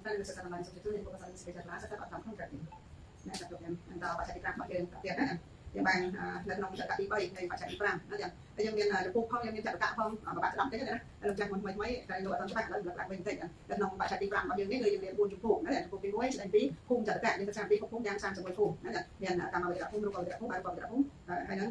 តែសិក្សាតាមសុខចិត្តយើងក៏សិក្សាសិក្សាសិក្សាអត់តាមក្នុងក្រៅណាចាត់ទុកយ៉ាងបន្តបច្ច័យទី5របស់យើងទៀតណាយើងបាននៅក្នុងចក្រទី3នៃបច្ច័យទី5ណាចាហើយយើងមានចំពោះផងយើងមានចក្រផងបបាក់ស្ដាប់តិចណាលោកចាស់មុនថ្មីថ្មីតែលោកអត់ច្បាស់ឥឡូវឡើងវិញបន្តិចនៅក្នុងបច្ច័យទី5របស់យើងនេះគឺយើងមាន4ចំពោះណាចំពោះទី1ស្ដីពីភូមិចក្រយើងសិក្សាពីភូមិយ៉ាង31ភូមិណាមានកម្មវិជ្ជាភូមិរូបវិជ្ជាភូមិអរូបវិជ្ជាភូមិហើយនឹង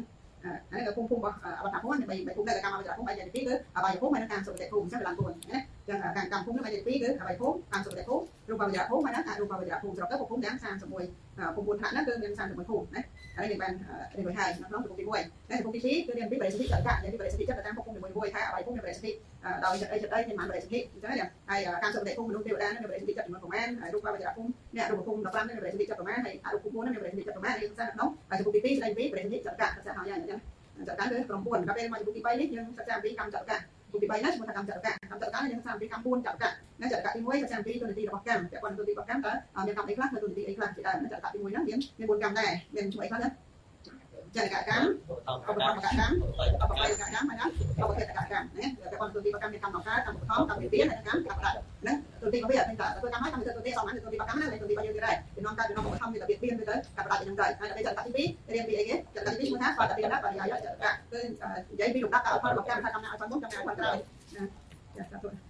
ហើយនៅភូមិភូមិរបស់អបតភូមិមាន3ភូមិដែរកម្មវិជ្ជាភូមិបែងចែកទី2គឺអបាយភូមិហើយនិងកម្មសុគតិភូមិអញ្ចឹងឡើង4ណាចឹងកម្មភូមិនេះបែងចែកទី2គឺអបាយភូមិកម្មសុគតិភូមិរូបវិជ្ជាភូមិហើយនិងអរូបវិជ្ជាភូមិសរុបទៅភូមិទាំង31ភូមិ4ថ្នាក់ហ្នឹងគឺមាន31ភូមិណាហើយយើងបានរៀនរួចហើយក្នុងចំពោះទី1ណាចំពោះទី2គឺរៀនពីបរិសុទ្ធិចក្ររៀនពីបរិសុទ្ធិចិត្តតាមភូមិនីមួយៗថាអបាយភូមិមានបរិសុទ្ធិដោយចិត្តអីចិត្តអីមានបានបរិសុទ្ធិអញ្ចឹងហើយកម្មសុគតិភូមិមនុស្សទេវតាមានបរិសុទ្ធិចិត្តចំនួនប្រមាណហើយរូបវិជ្ជាភូមិអ្នករូបភូមិ15មានបរិសុទ្ធិចិត្តប្រមាណហើយអរូបភូមិ4មានបរិសុទ្ធិចិត្តប្រមាណយើងសិក្សាក្នុងចំពោះទី2ស្ដីពីបរិសុទ្ធិចក្រសិក្សាហើយអញ្ចឹងចក្រគឺ9ដល់ពេលមកចំពោះទី3នេះយើងសិក្សាពីកម្មចក្រចំពោះទី3ណាឈ្មោះថាកម្មចក្រកម្មចក្រនេះយើងសិក្សាពីកម្ម4ចក្រណាចក្រទី1សិក្សាពីតួនាទីរបស់កម្មពាក់ព័ន្ធតួនាទីរបស់កម្មតើមានកម្មអីខ្លះនៅតួនាទីអីខ្លះជាដើមចក្រទី1ហ្នឹងមាន4កម្មដែរមានឈ្មោះអីខ្លះណាចក្រកម្មឧបកម្មកម្មឧបកម្មហើយណាឧបកម្មណាពាក់ព័ន្ធតួនាទីរបស់កម្មមានកម្មអង្ការកម្មឧបត្ថម្ភកម្មវិទានហើយកម្មកម្មបដណាតួនាទីរបស់វាតែធ្វើកម្មហើយកម្មទៅតួនាទីសមតួនាទីរបស់កម្មណាតួនាទីរបស់យើងទៀតដែរពីនាំការពីនាំឧបត្ថម្ភវារបៀបៀនទៅកម្មបដយ៉ាងទៅហើយដល់ពេលចក្រទី2រៀនពីអីគេចក្រទី2ឈ្មោះថាបដិណាបរិយាយចក្រគឺនិយាយពីលំដាប់ការផលរបស់កម្មថាកម្មណាឲ្យផលមុនកម្មណាឲ្យផលក្រោយណា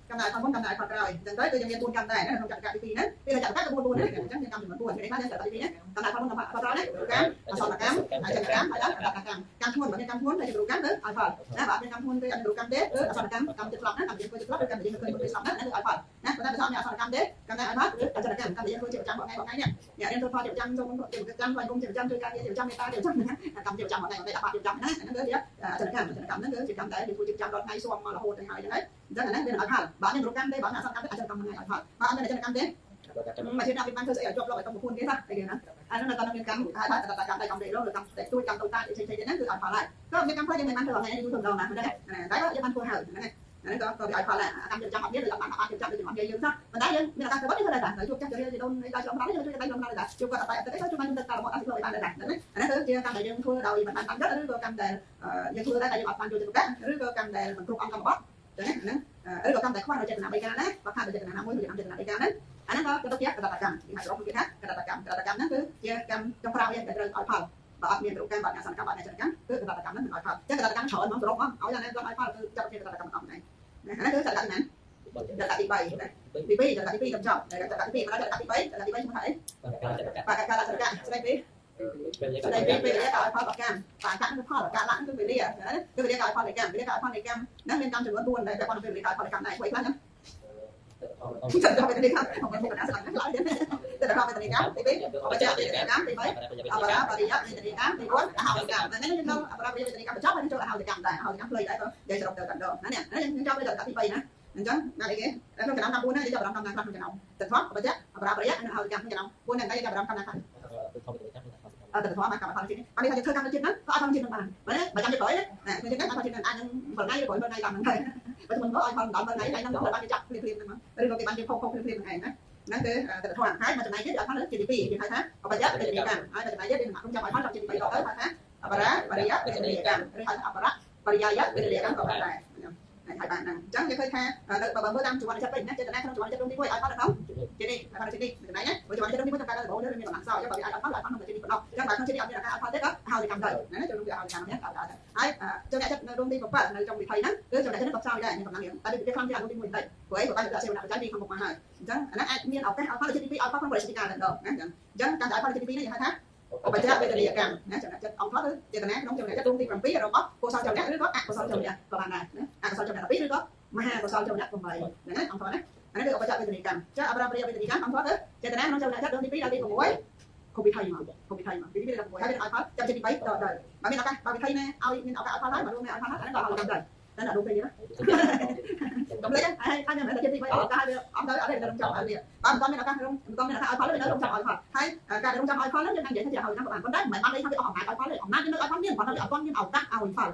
កម្មណាឲ្យផលមុនកម្មណាឲ្យផលក្រោយអញ្ចឹងទៅគឺយើងមាន4កម្មដែរក្នុងចក្រទី2ហ្នឹងពេលចក្រគឺ4 4ណាអញ្ចឹងមានកម្មចំនួន4គេថាចក្រទី2ណាកម្មណាផលមុនកម្មផលក្រោយណាកម្មអសនកម្មអចកម្មហើយដល់កម្មកម្មធ្ងន់បើមានកម្មធ្ងន់ទៅជាកម្មទៅឲ្យផលណាបើអត់មានកម្មធ្ងន់ទេអត់មានកម្មទេគឺអសនកម្មកម្មចិត្តស្លាប់ណាកម្មយើងធ្វើចិត្តស្លាប់ឬកម្មយើងធ្វើចិត្តស្លាប់ណាគឺឲ្យផលណាប៉ុន្តែបើអត់មានអសនកម្មទេកម្មណាឲ្យផលគឺអចកម្មកម្មយើងធ្វើជាប្រចាំថ្ងៃថ្ងៃនេះអ្នករៀនធ្វើផលជាប្រចាំសូមជាប្រចាំថ្លៃគុំជាប្រចាំជួយការងារជាប្រចាំមេត្តាជាប្រចាំណាកម្មជាប្រចាំថ្ងៃថ្ងៃដាក់បាតជាប្រចាំណាហ្នឹងគឺជាអចកម្មអចកម្មហ្នឹងគឺជាកម្មដែលយើងធ្វើជាប្រចាំរាល់ថ្ងៃស៊ាំមករហូតទៅហើយហ្នឹងហើយអញ្ចឹងអាហ្នឹងវានឹងឲ្យផលបើអត់មានកម្មទេបើអត់មានអសនកម្មទេអចកម្មហ្នឹងឲ្យផលបើអត់មានអចកម្មទេមកជាអ្នកវាបានធ្វើស្អីឲ្យជាប់លុបឲ្យតុំប្រពន្ធគេថាអីគេណាអានោះនៅតមានកម្មហៅថាតតកម្មដៃកម្មដេរឬកម្មតែទួចកម្មតូចតាចផ្សេងៗទៀតហ្នឹងគឺឲ្យផលហើយក៏មានកម្មខ្លះយើងមិនបានធ្វើថ្ងៃនេះយូរធ្វើម្ដងណាហ្នឹងតែក៏យើងបានធ្វើហើយហ្នឹងហ្នឹងក៏ក៏វាឲ្យផលដែរកម្មចាំអត់មានឬអត់បានអត់ចាំដូចអត់និយាយយើងសោះប៉ុន្តែយើងមានឱកាសទៅបាត់យើងធ្វើដែរតាជួបចាស់ជរាជីដូនដៃឆ្លងដល់យើងជួយដៃឆ្លងដល់ដែរជួបគាត់អត់បាយអត់ទឹកអីជួយបានទៅតាមរបស់អត់ធ្វើឲ្យបានដែរហ្នឹងអានេះគឺជាកម្មដែលយើងធ្វើដោយមិនបានតាំងចិត្តឬក៏កម្មដែលយើងធ្វើដែរតែយើងអត់បានយកចិត្តទុកដាក់ឬក៏កម្មដែលមិនគ្រប់អង្គកម្មបត្តិចឹងហ្នឹងឬក៏កម្មដែលខ្វះដោយចេតនាបីការណាបើខាតដោយចេតនាណាមួយឬចេតនាបីការហ្នឹងអាហ្នឹងក៏ទៅជាកតកម្មគេហៅសរុបគឺថាកតកម្មកតកម្មហ្នឹងគឺជាកម្មចុងក្រោយដែលត្រូវឲ្យផលបើអត់មានរូបកម្មបើអត់មានអសនកម្មបើអត់មានចកម្មគឺកតកម្មហ្នឹងមិនឲ្យផលចឹងកតកម្មច្រើនហ្មងសរុបហ្មងឲ្យតែគាត់ឲ្យផលគឺចាប់ជាកតកម្មអស់ហ្នឹងណាហ្នឹងគឺចក្រទីណាចក្រទី3ណាទី2ចក្រទី2កំចប់ចក្រទី2មកដល់ចក្រទី3ចក្រទី3ឈ្មោះថាអីបាកកាលចក្រស្ដីពីស្ដីពីពេលវេលាក៏ឲ្យផលកម្មបាកគឺផលកាលគឺវេលាគឺវេលាក៏ឲ្យផលនៃកម្មវេលាក៏ឲ្យផលនៃកម្មហ្នឹងមានកម្មចំនួន4ដែលពាក់ព័ន្ធនឹងពេលវេលាក៏ឲ្យផលនៃកម្មដែរធ្វើអីខ្លះហ្នឹងចក្រវេទនាកម្មខ្ញុំមិនណាស្ដាប់ណាឡើយទេតែដល់វេទនាកម្មទី2អបជាវេទនាកម្មទី3អបរាបរិយវេទនាកម្មទី4អហោកម្មហ្នឹងយើងដល់អបរាបរិយវេទនាកម្មបញ្ចប់ហើយចូលអហោកម្មដែរអហោកម្មផ្លៃដែរក៏និយាយសរុបទៅតែម្ដងណានេះយើងចប់ទៅចក្រទី3ណាអញ្ចឹងណាអីគេក្នុងចំណោមកម្ម4ហ្នឹងយើងចាប់អារម្មណ៍កម្មណាខ្លះក្នុងចំណោមទឹកធម៌បច្ចៈអបរាបរិយនិងអហោកម្មក្នុងចំណោម4ហ្នឹងយើងចាប់អារម្មណ៍កម្មណាខ្លះអត់ទៅធម៌មកកម្មផលជាតិនេះអានេះថាយើងធ្វើកម្មជាតិហ្នឹងក៏អត់ផលជាតិហ្នឹងបានបើចាំជាក្រោយណាធ្វើជាតិហ្នឹងអត់ផលជាតិហ្នឹងអាចនឹង7ថ្ងៃឬក្រោយ7ថ្ងៃតាមហ្នឹងហើយបើមិនក៏ឲ្យផលដល់7ថ្ងៃហើយហ្នឹងក៏បានគេចាប់ភ្លាមៗហ្នឹងមកឬក៏គេបានគេផុសផុសភ្លាមៗហ្នឹងឯងណាហ្នឹងគឺទៅធម៌ហើយមកចំណែកទៀតឲ្យផលជាទី2គេហៅថាអបច្ចៈវេទនាកម្មហើយមកចំណែកទៀតវាមកចាំឲ្យផលជាទី3ដល់ទៅហៅថាអបរាបរិយវេទនាកម្មឬហៅថាអបរៈបរិយាយវេទនាកម្មក៏បានដែរហើយបានហ្នឹងអញ្ចឹងយើងឃើញថាបើមើលតាមជីវចិត្តវិញណាចេតនាក្នុងជីវចិត្តរួមទី1ឲ្យផលនៅក្នុងជានេះឲ្យផលជានេះចំណែកណាបើជីវចិត្តរួមទី1ต้องការដល់បងមានកម្លាំងសោអញ្ចឹងបើវាអាចឲ្យផលឲ្យផលក្នុងជានេះប៉ុណ្ណោះអញ្ចឹងបើក្នុងជានេះអត់មានឱកាសឲ្យផលទេក៏ហៅកម្មទៅណាចូលរួមវាឲ្យកម្មនេះក៏ដល់ហើយចំណែកចិត្តនៅរួមទី7នៅtrongវិថីហ្នឹងគឺចំណែកចិត្តក៏ខ្សោយដែរមានកម្លាំងរៀងតែវាខ្លាំងជាងរួមទី1បន្តិចព្រោះអីបើបានទៅសេវនៈបច្ច័យពីខាងមុខមកហើយអញ្ចឹងអាហ្នឹងអាចមានឱកាសឲ្យផលជាទី2ឲ្យផលក្នុងបរិសិទ្ធិការតែម្ដងណាអញ្ចឹងការឲ្យផលជាទី2នេះយើងហៅថាឧបច្ចៈវេទនាកម្មណាចំណែកចិត្តអង្គផលគឺចេតនាក្នុងចំណែកចិត្តរួមទី7របស់កុសលចំណែកឬក៏អកុសលចំណែកក៏បានដែរណាអកុសលចំណែក12ឬក៏មហាកុសលចំណែក8ហ្នឹងណាអង្គផលណាអានេះគឺឧបច្ចៈវេទនាកម្មចាអបរាបរិយវេទនាកម្មអង្គផលគឺចេតនាក្នុងចំណែកចិត្តរួមទី2ដល់ទី6គុំវិថីមកគុំវិថីមកទី2ដល់6ហើយវាឲ្យផលចាំជាទី3ដល់ទៅបើមានឱកាសបើវិថីណាឲ្យមានឱកាសឲ្យផលហើយបើរួមណាឲ្យផលហើយអានេះក៏ឲ្យកម្មដែរតែដល់រួមពេលនេះណាកុំលេចហើយហើយខ្ញុំតែជាទី3ឱកាសវាអត់ទៅអត់ទេរំចាំឲ្យវាបើមិនមានឱកាសរំមិនមានឱកាសឲ្យផលវានៅរំចាំឲ្យផលហើយការរំចាំឲ្យផលហ្នឹងយើងអាចនិយាយថាជាឲ្យកម្មក៏បានប៉ុន្តែមិនមែនបានន័យថាវាអស់អំណាចឲ្យផលទេអំណាចវានៅឲ្យផលមានគ្រាន់តែវាអត់មានឱកាសឲ្យផ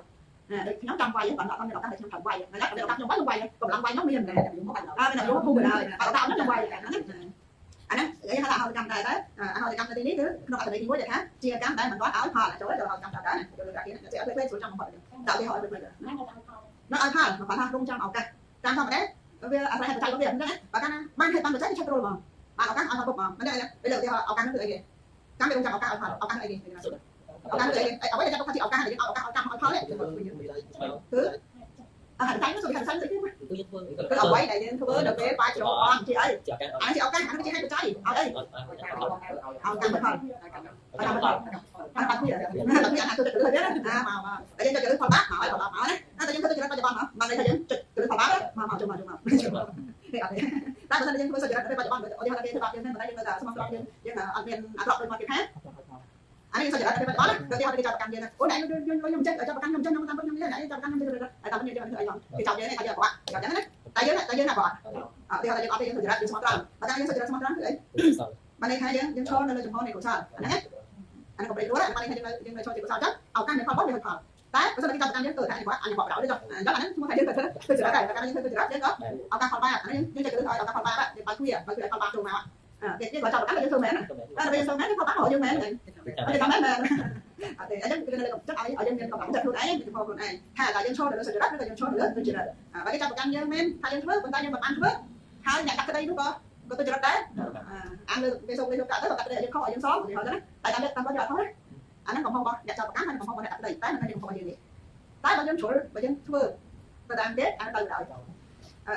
លណាដូចខ្ញុំចាំវាយគាត់អត់មានឱកាសតែខ្ញុំត្រូវវាយណាឱកាសខ្ញុំវាយខ្ញុំវាយកម្លាំងវាយនោះមានដែរអើមានតែយកភូមិដែរបើឱកាសនោះខ្ញុំវាយហ្នឹងអាហ្នឹងគេហៅថាអហោកម្មដែរតែអហោកម្មនៅទីនេះគឺក្នុងអត្ថន័យទី1ដែលថាជាកម្មដែលមិនទាន់ឲ្យផលចូលចូលកម្មដែរចូលលើកនេះចេះអត់ផ្លេចស្រួលចាំបំផុតដាក់ទីហោឲ្យផ្លេចណានៅឲ្យផលគាត់ថារងចាំឱកាសតាមធម្មតាវាអាស្រ័យហេតុបច្ច័យរបស់វាអញ្ចឹងណាបើកាលណាបានហេតុបានបច្ច័យវាឆាប់ត្រុលហ្មង បានឱកាសឲ្យផលគ្រប់មកមិនដែរពេលលើកឧទាហរណ៍ឱកាសនោះគឺអីគេកម្មវារងចាំឱកាសឲ្យផលឱកាសអីគេឱកាសគឺអីគេអ្វីដែលចាត់ទុកថាជាឱកាសដែលយើងឲ្យឱកាសឲ្យកម្មឲ្យផលគឺអាហារតែនោះសុខភាពតែគឺគឺអ្វីដែលយើងធ្វើនៅពេលបច្ចុប្បន្នជាអីអាជាឱកាសអាជាហេតុបច្ច័យឲ្យអីឲ្យកម្មផលឲ្យកម្មផលអាបាត់វាបាត់វាអាទៅទៅលើណាមកមកតែយើងចុចទៅលើផលបាបមកឲ្យផលបាបមកណាតែយើងធ្វើទៅចរិតបច្ចុប្បន្នមកបានន័យថាយើងចុចទៅលើផលបាបមកមកចូលមកចូលមកទេអត់ទេតែបើសិនយើងធ្វើសុចរិតទៅបច្ចុប្បន្នឧទាហរណ៍គេធ្វើបាបយើងមិនតែយើងនៅតែស្មោះត្រង់យើងយើងអត់មានអាក្រក់ដូចមកគេថាអានេះសុចរិតទៅបច្ចុប្បន្នទៅទីហោគេចាប់ប្រកាន់យើងណាអូនឯងខ្ញុំចេះចាប់ប្រកាន់ខ្ញុំចេះខ្ញុំតាមខ្ញុំនេះឯងចាប់ប្រកាន់ខ្ញុំចេះតែតាមខ្ញុំធ្វើអីមកគេចាប់យើងនេះថាយើងអាក្រក់ចាប់យ៉ាងណាតែយើងតែយើងអាក្រក់អត់ទីហោយើងអត់ទេយើងសុចរិតយើងស្មោះត្រង់បើតែយើងសុចរិតស្មោះត្រង់គឺអីបានន័យថាយើងយើងឈរនៅលើចំហនៃកុសលអាហ្នឹងអាហ្នឹងក៏ប្រេករួចដែរបានន័យថាយើងនៅឈរជាកុសលចឹងឱកាសនៃផលបុណ្យវាផលតែបើសិនជាគេចាប់ប្រកាន់យើងទៅថាអញអញបកបដ ாய் ទេចុះអញ្ចឹងអាហ្នឹងឈ្មោះថាយើងទៅធ្វើទៅចរិតដែរតែកាលយើងធ្វើទៅចរិតយើងក៏ឱកាសផលបាបអាហ្នឹងយើងចេះទៅឲ្យឱកាសផលបាបយើងបើកទ្វារបើកទ្វារផលបាបចូលមកគេគេក៏ចាប់ប្រកាន់យើងធ្វើមែនតែពេលយើងធ្វើមែនផលបាបមកយើងមែនអត់ទេតាមមែនអត់ទេអញ្ចឹងគឺនៅលើចិត្តឲ្យយើងមានកម្លាំងចិត្តខ្លួនឯងពីខ្លួនឯងថាតែយើងឈរនៅលើសុចរិតឬក៏យើងឈរនៅលើទុច្ចរិតបើគេចាប់ប្រកាន់យើងមែនថាយើងធ្វើប៉ុន្តែយើងមិនបានធ្វើហើយអ្នកកាត់ក្តីនោះក៏ក៏ទុច្ចរិតដែរអានលើគេសូមគេសូមកាត់ទៅក៏កាត់ក្តីយើងខុសឲ្យយើងសមឧទាហរណ៍ទៅណាតែតាមតាមគាត់យកអត់ខុសណាអាហ្នឹងកំហុសរបស់អ្នកចាប់ប្រកាន់ហើយកំហុសរបស់អ្នកកាត់ក្តីតែមិនមែនកំហុសរបស់យើងទេតែបើយើងជ្រុលបើយើងធ្វើទៅតាមគេអានទៅដល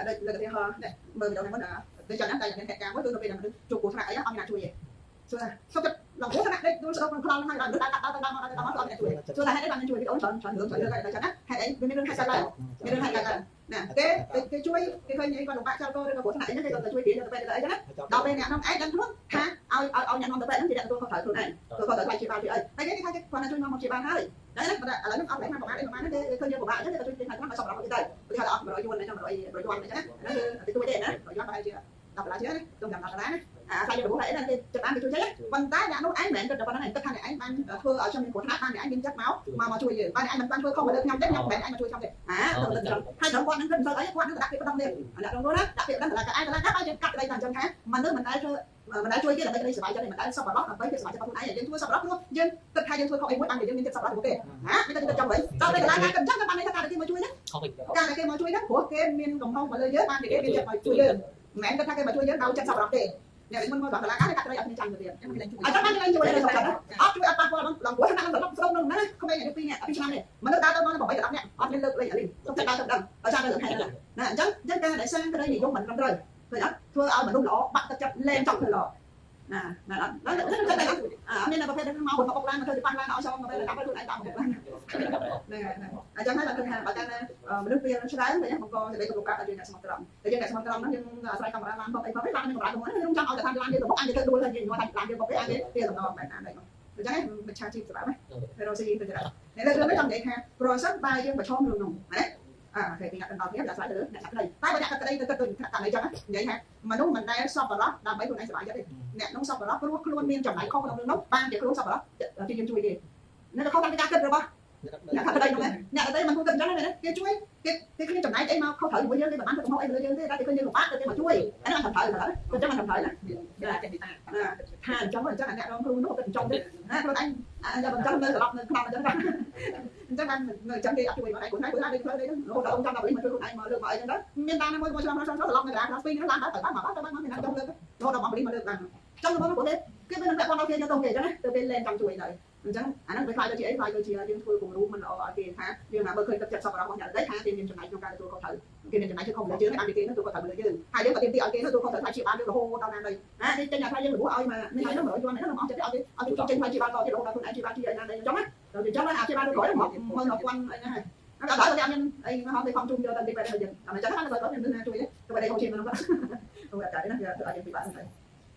់ដូចលើកឧទាហរណ៍មើលវីដេអូនេះមុនដូចចឹងណាតែមានហេតុការណ៍មួយគឺនៅពេលដែលមនុស្សជួបគ្រោះថ្នាក់អីអត់មានអ្នកជួយទេសួរថាសុខចិត្តឡងគ្រោះថ្នាក់ដេកដួលស្ដុកក្នុងខ្លោងហ្នឹងហើយដល់ដើរកាត់ដើរទៅដើរមកដើរទៅមកអត់មានអ្នកជួយសួរថាហេតុអីបានមានជួយវីដេអូច្រើនច្រើនរឿងច្រើនរឿងតែចឹងណាហេតុអីវាមានរឿងហេតុកើតឡើងមានរឿងហេតុកើតឡើងណាគេគេជួយគេឃើញអីគាត់លំបាកចោលកឬក៏គ្រោះថ្នាក់អីហ្នឹងគេក៏ទៅជួយគេទៅពេទ្យទៅអីចឹងណាដល់ពេលអ្នកនោះឯងដឹងខ្លួនថាឲ្យឲ្យអ្នកនាំទៅពេទ្យហ្នឹងជាអ្នកទទួលខុសត្រូវខ្លួនឯងទទួលខុសត្រូវថ្លៃជាបាលជាអីហើយគេថាគេគាត់ណាជួយនាំមកជាបាលហើយតែណាឥឡូវហ្នឹងអត់តែថាប្រហែលអីប្រហែលហ្នឹងគេឃើញយើងពិបាកអញ្ចឹងគេក៏ជួយគេថាឲ្យសប្បុរសគេទៅឧទាហរណ៍អស់100យួនអញ្ចឹង100 100យួនអញ្ចឹងណាហ្នឹងគឺទៅជួយទេណា100យួនប្រហែលជា10ដុល្លារជាងណាទុំ10ដុល្លារណាអាថ្លៃរបស់ឯងគេចិត្តបានគេជួយទេប៉ុន្តែអ្នកនោះឯងមិនមែនគិតតែប៉ុណ្្នឹងឯងគិតថាអ្នកឯងបានធ្វើឲ្យខ្ញុំមានគ្រោះថ្នាក់បានអ្នកឯងមានចិត្តមកមកជួយយើងបានអ្នកឯងមិនបានធ្វើខុសមកលើខ្ញុំទេខ្ញុំមិនមែនឯងមកជួយខ្ញុំទេអាទៅទៅហើយត្រង់គាត់នឹងគិតមិនសូវអីគាត់នឹងដាក់ពាក្យប្តឹងទៀតអ្នករងគ្រោះណាដាក់ពាក្យប្តឹងតឡាការឯងតឡាការឲ្យយើងកាត់ក្តីតែអញ្ចឹងថាមនុស្សមិនដែលធ្វើមិនដែលជួយគេដើម្បីក្តីសប្បាយចិត្តទេមិនដែលសប្បុរសដើម្បីភាពសប្បាយចិត្តរបស់ខ្លួនឯងយើងធ្វើសប្បុរសព្រោះយើងគិតថាយើងធ្វើខុសអីមួយបានយើងមានចិត្តសប្បុរសរបស់គេណាមានតែគិតចង់វិញដល់ពេលតឡាការគិតអញ្ចឹងបានន័យថាការដែលគេមកជួយហ្នឹងការដែលគេមកជួយហ្នឹងព្រោះគេមានកំហុសមកលើយើងបានគេមានចិត្តមកជួយយើងមិនមែនគិតថាគេមកជួយយើងដោយចិត្តសប្បុរសទេអ្នកមុនមកដល់តឡាការគេកាត់ក្តីឲ្យគ្នាចាញ់ទៅទៀតអញ្ចឹងបានគេជួយទៅអត់ជួយអត់ប៉ះពាល់ដល់ឡងព្រោះថ្នាក់នឹងស្រុំនឹងណាក្មេងអាយុ2នាក់2ឆ្នាំនេះមនុស្សដើរទៅមក8 10នាក់អត់មានលើកលែងអាលីសុំចិត្តដើរទៅដឹងដោយសារតែរឿងហេតុហ្នឹងណាអញ្ចឹងការដែលសាងក្តីនិយមមិនត្រឹមត្រូវឃើញអត់ធ្វើឲ្យមនុស្សល្អបាក់ទឹកចិត្តលែងចង់ធ្វើល្អណាណាអត់ដល់ទៅអត់មានប្រភេទហ្នឹងមកមកបុកឡានមកធ្វើទៅប៉ះឡានឲ្យសមមកពេលដាក់ខ្លួនឯងដាក់មកបុកឡានហ្នឹងហើយអញ្ចឹងហើយបើគិតថាបើកាលណាមនុស្សពេលច្រើនទៅបង្កសេចក្តីគោរពប្រាប់ឲ្យយើងអ្នកស្មោះត្រង់តែយើងអ្នកស្មោះត្រង់ហ្នឹងយើងអាស្រ័យកាមេរ៉ាឡានផងអីផងឡានមានកាមេរ៉ាទៅហ្នឹងយើងចង់ឲ្យតែថាឡានយើងទៅបុកអញទៅដួលហើយយើងថាឡានយើងបុកទេអញទេតំណងបែបណាដែរអញ្ចឹងមិឆាជីពសម្រាប់ណារ៉ូស៊ីទៅចរិតនេះរឿងនេះចង់និយាយថាប្រសិនបើយើងប្រឈមរឿងនោះណាអាគេពីអ្នកដល់គ្នាអាស្រ័យទៅលើអ្នកកាត់ក្តីតែបើអ្នកកាត់ក្តីទៅគិតដូចករណីចឹងនិយាយថាមនុស្សមិនដែលសប្បុរសដើម្បីខ្លួនឯងសប្បាយចិត្តទេអ្នកនោះសប្បុរសព្រោះខ្លួនមានចំណែកខុសក្នុងរឿងនោះបានជាខ្លួនសប្បុរសជាយើងជួយគេនៅខុសតាមការគិតរបស់អ្នកកាត់ក្តីនោះអ្នកកាត់ក្តីមិនគួរគិតអញ្ចឹងទេគេជួយគេគេគ្មានចំណែកអីមកខុសត្រូវជាមួយយើងគេមិនបានធ្វើកំហុសអីលើយើងទេតែគេឃើញយើងលំបាកទៅគេមកជួយអានោះអត់ត្រូវត្រូវអញ្ចឹងអត់ត្រូវណាថាអញ្ចឹងអញ្ចឹងអ្នករងគ្រោះនោះគិតអញ្ចឹងទេណាខ្លួនឯងអញ្ចឹងនៅត្រឡប់នៅក្នុងអញ្ចឹងអញ្ចឹងបាននៅអញ្ចឹងគេអត់ជួយមកឯងខ្លួនឯងខ្លួនឯងផ្លូវនេះរហូតដល់អង្គចាំដល់មកជួយខ្លួនឯងមកលើកមកអីចឹងទៅមានតាមមួយមកឆ្លងឆ្លងត្រឡប់នៅកណ្ដាលពីរហ្នឹងឡើងទៅទៅមកទៅមកមានណាចង់លើករហូតដល់មកប៉ូលីសមកលើកឡើងចង់ទៅមកពួកគេគេមិនពាក់ព័ន្ធដល់គេយកទៅគេអញ្ចឹងណាទៅពេលលែងចង់ជួយទៅអញ្ចឹងអាហ្នឹងវាខ្លាចទៅជាអីខ្លាចទៅជាយើងធ្វើគំរូមិនល្អឲ្យគេថាយើងណាបើឃើញទឹកចិត្តសប្បុរសរបស់អ្នកដទៃថាគេមានចំណែកក្នុងការទទួលខុសត្រូវគេមានចំណែកធ្វើខុសលើយើងបានគេទទួលខុសត្រូវលើយើងហើយយើងក៏ទាមទារឲ្យគេទទួលខុសត្រូវថ្លៃជាបាលយើងរហូតដល់ណាដីណានេះចេញថាយើងរបួសឲ្យមកនេះហើយនោះ100យួនហ្នឹងអស់ចិត្តឲ្យគេឲ្យគេចេញថ្លៃជាបាលតទៀតរហូតដល់ខ្លួនឯងជាបាលជាអីណាដីអញ្ចឹងណាដល់អញ្ចឹងណាអាជាបាលទៅក្រោយមកមើល1000អីណាហើយអត់ដល់តែអត់មានអីមកហៅទៅខំជុំយកទៅទីបែរទៅយើងអញ្ចឹងណាបើគាត់មានណាជួយទេទៅបែរខំជាមកនោះគាត់អត់តែណាវាធ្វើឲ្យយើងពិបាកហ្នឹងហើយ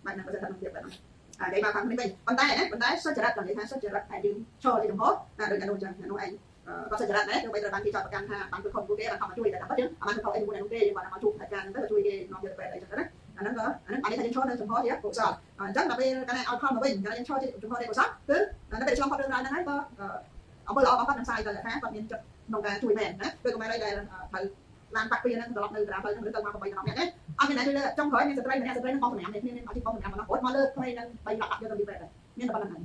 បាច់ណាបើសិនថាក្នុងទៀតបែបហ្នឹងអានិយាយមកខាងនេះវិញប៉ុន្តែណាប៉ុន្តែសុចរិតដល់និយាយថាសុចរិតតែយើងឈរជាចំហណាដូចអានោះចឹងអានោះឯងក៏សុចរិតដែរទោះបីត្រូវបានគេចោទប្រកាន់ថាបានធ្វើខុសពួកគេបានខំមកជួយតែតាមពិតយើងអត់បានធ្វើខុសអីមួយនោះទេយើងគាត់មកជួបហេតុការណ៍ហ្នឹងទៅជួយគេនាំយកទៅពេទ្យអីចឹងណាអាហ្នឹងក៏អាហ្នឹងបានន័យថាយើងឈរនៅចំហជាកុសលអញ្ចឹងដល់ពេលកាលណាឲ្យផលមកវិញកាលយើងឈរជាចំហជាកុសលគឺនៅពេលឆ្លងផុតរឿងរ៉ាវហ្នឹងហើយក៏អំពើល្អរបស់គាត់នឹងផ្សាយទៅថាគាត់មានចិត្តក្នុងការជួយមែនណាដូចកុមារីដែលត្រូវឡានបាក់ពីហ្នឹងត្រឡប់នៅកណ្ដាលផ្លូវហ្នឹងទៅមក8 10នាក់ទេអត់មានអ្នកជួយលើចុងក្រោយមានស្ត្រីម្នាក់ស្ត្រីហ្នឹងបងសម្រាប់នេះមានអត់ជីបងសម្រាប់មករត់មកលើក្មេងហ្នឹង3ឡាប់យកទៅទីពេទ្យដែរមានតែប៉ុណ្្នឹង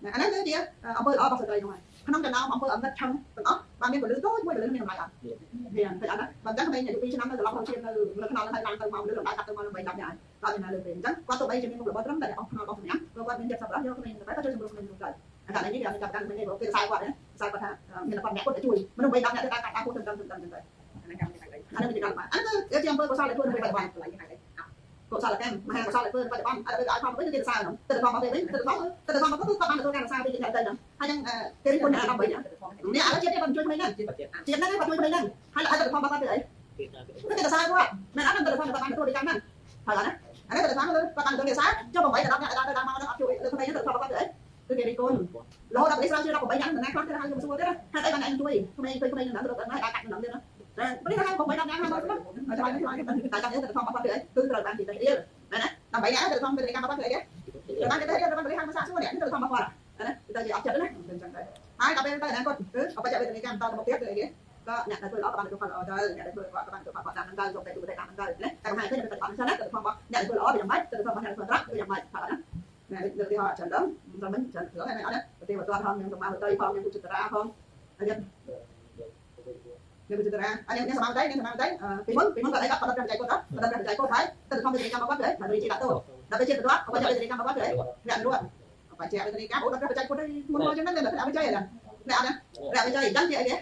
ហើយអាហ្នឹងគឺជាអំពើល្អរបស់ស្ត្រីហ្នឹងហើយ ក្នុងចំណោមអំពើអងឹតឆឹងទាំងអស់បានមានពលឺតូចមួយពលឺមានតម្លៃអត់មានឃើញអត់ណាបើអញ្ចឹងក្មេងអាយុ2ឆ្នាំនៅត្រឡប់ក្នុងឈាមនៅនៅខ្នល់ហើយឡើងទៅមកលឺលំដៅកាត់ទៅមកដើម្បី10នាក់ហើយដល់ណាលើពេលអញ្ចឹងគាត់ទោះបីជាមានមុខរបរត្រឹមតែអស់ខ្នល់អស់សម្ញាំព្រោះគាត់មានចិត្តសប្បុរសយកក្មេងទៅគាត់ជួយសម្រួលក្មេងនោះទៅអាករណីនេះគេចាប់កាន់ក្មេងនេះគេខ្សែគាត់ណាខ្សែគាត់ថាមានគាត់អ្នកគាត់ទៅជួយមនុស្ស3 10នាក់ទៅកាត់តាមគាត់ទៅទៅទៅទៅអានេះកម្មអានេះជាកម្មអានេះគឺជាអំពើកុសលដែលធ្វើនៅពេលបច្ចុប្បន្នកុសលកម្មមហាកុសលដែលធ្វើនៅបច្ចុប្បន្នអត់ទៅឲ្យផលវិញគឺគេសរសើរហ្នឹងទៅផលមកវិញទៅផលទៅផលមកគឺគាត់បានទទួលការសរសើរពីគេទៅហ្នឹងហើយហ្នឹងគេរិះគន់អ្នក13នេះឥឡូវជាតិនេះគាត់ជួយក្មេងហ្នឹងជាតិហ្នឹងគាត់ជួយក្មេងហ្នឹងហើយឲ្យទៅផលមកគាត់ទៅអីគឺគេសរសើរគាត់មែនអត់ទៅផលគាត់បានទទួលពីកម្មហ្នឹងហើយណាអានេះទៅផលគាត់បានទទួលគេសរសើរចុះ8ដល់10នាក់ដល់ទៅដល់មកហ្នឹងអត់ជួយលើក្មេងហ្នឹងទៅផលគាត់ទៅអីគឺគេរិះគន់រហូតដល់ប៉ូលីសស្រាវជ្រាវ18នាក់ណាខ្លះគេហៅខ្ញុំសួរទៀតហេតុអីបានឯងជួយក្មេងជួយក្មេងហ្នឹងទៅដល់ណាដល់កាត់ហ្នឹងទៀតណាតែប៉ូលីសហៅ8 10នាក់ហើយមកមកឆ្លើយឆ្លើយតែចាំនេះទៅថងបាត់ទៅអីគឺត្រូវបានទីទៅរៀលមែនណាដើម្បីអ្នកទៅថងទៅកម្មបាត់ទៅអីគេត្រូវបានទៅរៀលត្រូវបានប៉ូលីសហៅមកសាកសួរអ្នកទៅថងបាត់គាត់ណាទៅជាអត់ចិត្តណាអញ្ចឹងដែរហើយដល់ពេលទៅអនាគតគឺអបច្ចវេទនីកម្មតទៅមុខទៀតគឺអីគេក៏អ្នកដែលធ្វើល្អក៏បានទទួលផលល្អទៅអ្នកដែលធ្វើក៏បានទទួលផលតាមហ្នឹងទៅយកទៅទូទៅតាមហ្នឹងទៅណាតែកំហែឃើញទៅអត់ចឹងណាទៅថងរបស់អ្នកដែលធ្វើល្អវាយ៉ាងម៉េចទៅថងរបស់អ្នកដែលធ្វើត្រង់គឺយ៉ាងម៉េចផលណាណែលើកទីហោចឹងដល់មិនមិនចឹងរឿងហ្នឹងអត់ណាប្រទេសបន្ទាត់ផងខ្ញុំសម្មាទៅផងខ្ញុំគុជតារាផងអញ្ចឹងនេះវិទ្យាអានេះនេះសមាវតីនេះសមាវតីពីមុនគាត់អីគាត់ដល់ព្រះចៃគាត់ដល់ព្រះចៃគាត់ហើយទៅធម្មវិទ្យាកម្មគាត់ទៅហើយរីជាដាក់ទៅដល់ទៅជាបន្ទាត់អបច្ចវេទនីកម្មគាត់ទៅអ្នករត់អបច្ចវេទនីកម្មអូដល់ព្រះចៃគាត់ទៅមុនមកចឹងហ្នឹងតែអបច្ច័យហ្នឹងអ្នកអត់ណាអ្នកអបច្ច័យអញ្ចឹងជាអីគ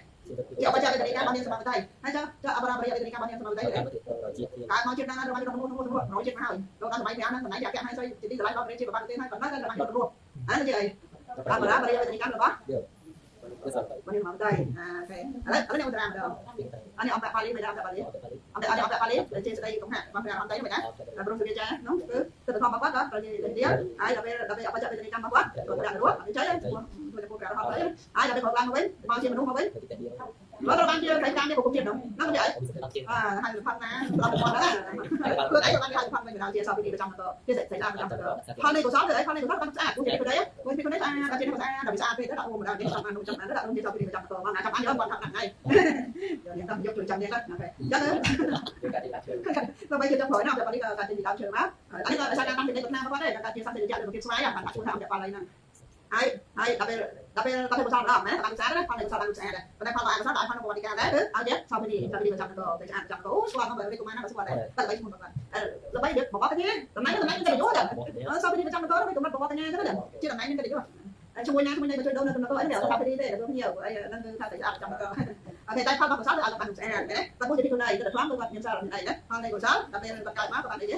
េជាអបច្ចវេទនីកម្មរបស់នាងសមាវតីហើយចុះចុះអបរាបរិយវេទនីកម្មរបស់នាងសមាវតីកើតមកជាតិណាណារបស់នោះនោះនោះរយជាតិមកហើយលោកដល់សម័យព្រះហ្នឹងសម័យយ៉ាក់ហើយស្អីជាទីស្រឡាញ់របស់ព្រះជាប្របាទទេហើយប៉ុណ្ណឹងតែបានគាត់រស់អានេះជាអីអបរាបរិយវេទនីកម្មរបស់ នេះមកដែរអាអូខេឥឡូវនេះឧទាហរណ៍ម្ដងអានេះអង្គបាលីមិនដែរអង្គបាលីអង្គអត់អង្គបាលីជាស្ដីកំហាក់របស់ព្រះអង្គតីមិនដែរតែព្រោះសុរិយានោះគឺទិដ្ឋធម៌របស់គាត់ដល់ប្រជាទៀតហើយដល់ពេលដល់ពេលអបច្ចវេទនីកម្មរបស់គាត់ក៏ព្រះរស់អត់ចៃធ្វើទៅព្រះរស់ហើយហើយដល់ពេលគាត់ឡើងមកវិញមកជាមនុស្សមកវិញគាត់ត្រូវបានជាក្រៃតាមនេះគុំជាតិនោះនោះវាអីអាហើយផាត់ណាដល់គាត់ហ្នឹងគឺអីបានហៅផាត់វិញដល់ជាសោះពីប្រចាំទៅជាស្អីតាមប្រចាំទៅផលនៃកុសលគឺអីផលនៃកុសលបានស្អាតព្រោះជាពីនេះវិញពីនេះស្អាតដល់ជានេះស្អាតដល់វាស្អាតពេកទៅដល់អូមកដល់នេះចាំបាននោះចាំបានដល់នោះជាសោះពីប្រចាំទៅមកណាចាំបានយកគាត់ថាហ្នឹងហើយយកនេះយកជួយចាំនេះណាអូខេអញ្ចឹងទៅបីជាចុងក្រោយណាតែប៉ានេះក៏ការជាដើមឈើមកអានេះក៏ដោយសារការតាំងពីនៃប្រាថ្នារបស់គាត់ដែរការជាសត្វជារបស់គេស្វ័យបានដាក់ឈ្មោះថាអង្គបាលីហ្នឹងហើយហើយដល់ពេលដល់ពេលដល់ពេលកុសលម្ដងណាបានស្អាតណាផលនៃកុសលបានស្អាតដែរប៉ុន្តែផលរបស់អកុសលដល់ផលរបស់វត្តការដែរគឺឲ្យទៀតសោភនីសោភនីប្រចាំទៅទៅស្អាតចាំទៅអូស្គាល់មកបីកុមារណាបើស្គាល់ដែរតែល្បីឈ្មោះគាត់ល្បីវាបបកញ្ញាតំណែងតំណែងកិត្តិយសដែរសោភនីប្រចាំទៅទៅកម្រិតបបកញ្ញាទៅជាតំណែងកិត្តិយសជួយណាជួយណាជួយដូននៅទៅអីនេះសោភនីទេទៅភ្ញៀវអីហ្នឹងគឺថាទៅស្អាតចាំទៅអូខេតែផលរបស់កុសលគឺឲ្យបានស្អាតណាតែមួយជាពីខ្លួនឯងទៅថ្លំគឺគាត់មានសារមានអីណាផលនៃកុសលដល់ពេលគាត់កើតមកក៏បានអីទ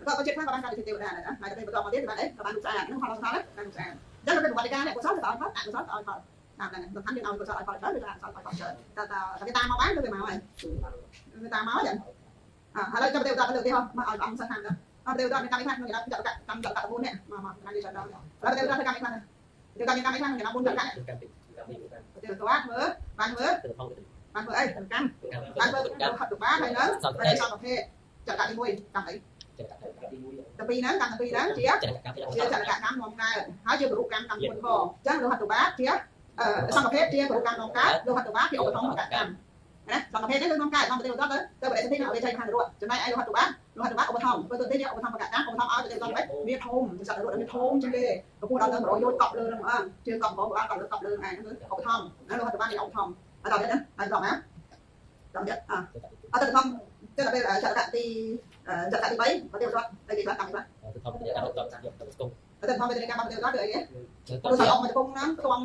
េគាត់ក៏ចិត្តខ្លះក៏បានកើតជាទេវតាដែរណាហើយដល់ពេលបន្តមកទៀតបានអីក៏បានស្អាតហ្នឹងផលកុសលណាបានស្អាតចឹងដល់ពេលប្រវត្តិការនេះកុសលទៅឲ្យផលអកុសលទៅឲ្យផលតាមហ្នឹងសំខាន់យើងឲ្យកុសលឲ្យផលច្រើនឬអកុសលឲ្យផលច្រើនតើតើគេតាមមកបានឬវាមកហើយវាតាមមកចឹងអឥឡូវចាំទេវតាលើកទីហោះមកឲ្យអង្គសិស្សខាងទៅអត់ទេវតាមានកម្មខ្លះក្នុងគេដាក់កម្មចក4នេះមកមកខាងនេះច្រើនដល់ឥឡូវទេវតាធ្វើកម្មខ្លះទេវតាមានកម្មខ្លះក្នុងគេដាក់4ចកទេវតាធ្វើបានធ្វើបានធ្វើអីកម្មបានធ្វើហតុបាលហើយនៅប្រទេសសង្ឃភេចកទី1កម្មអីទី2ហ្នឹងកម្មទី2ហ្នឹងជាជាចលកម្មនាំកើតហើយជាគរុកម្មកម្មគុណផងអញ្ចឹងលោហតុបាជាសង្ឃភេទជាគរុកម្មនាំកើតលោហតុបាជាឧបត្ថម្ភកម្មណាសង្ឃភេទនេះគឺនាំកើតនាំប្រទេសទៅទៅបដិសន្ធិនៅអវេជ័យមហានរៈចំណែកឯលោហតុបាលោហតុបាឧបត្ថម្ភធ្វើទៅទីជាឧបត្ថម្ភកម្មឧបត្ថម្ភឲ្យប្រទេសទៅវាធំសត្វរត់វាធំជាងគេកំពុងដល់ទៅ100យោជន៍កប់លើហ្នឹងអើជើងកប់បងកប់លើកប់លើឯងគឺឧបត្ថម្ភណាលោហតុបានេះឧបត្ថម្ភអត់ដល់ទៀតណាអត់ដល់ណាដល់ទៀតអត់ទៅធំទៅដល់ពេលចលទីចលទី3ប្រទេសរដ្ឋអីគេខ្លះកម្មខ្លះ ទៅធម្មតាកម្មតយកទៅស្គម ទៅធម្មតាកម្មប្រទេសរដ្ឋគឺអីគេព្រោះតែអុកមកជង្គង់ហ្នឹងផ្ទ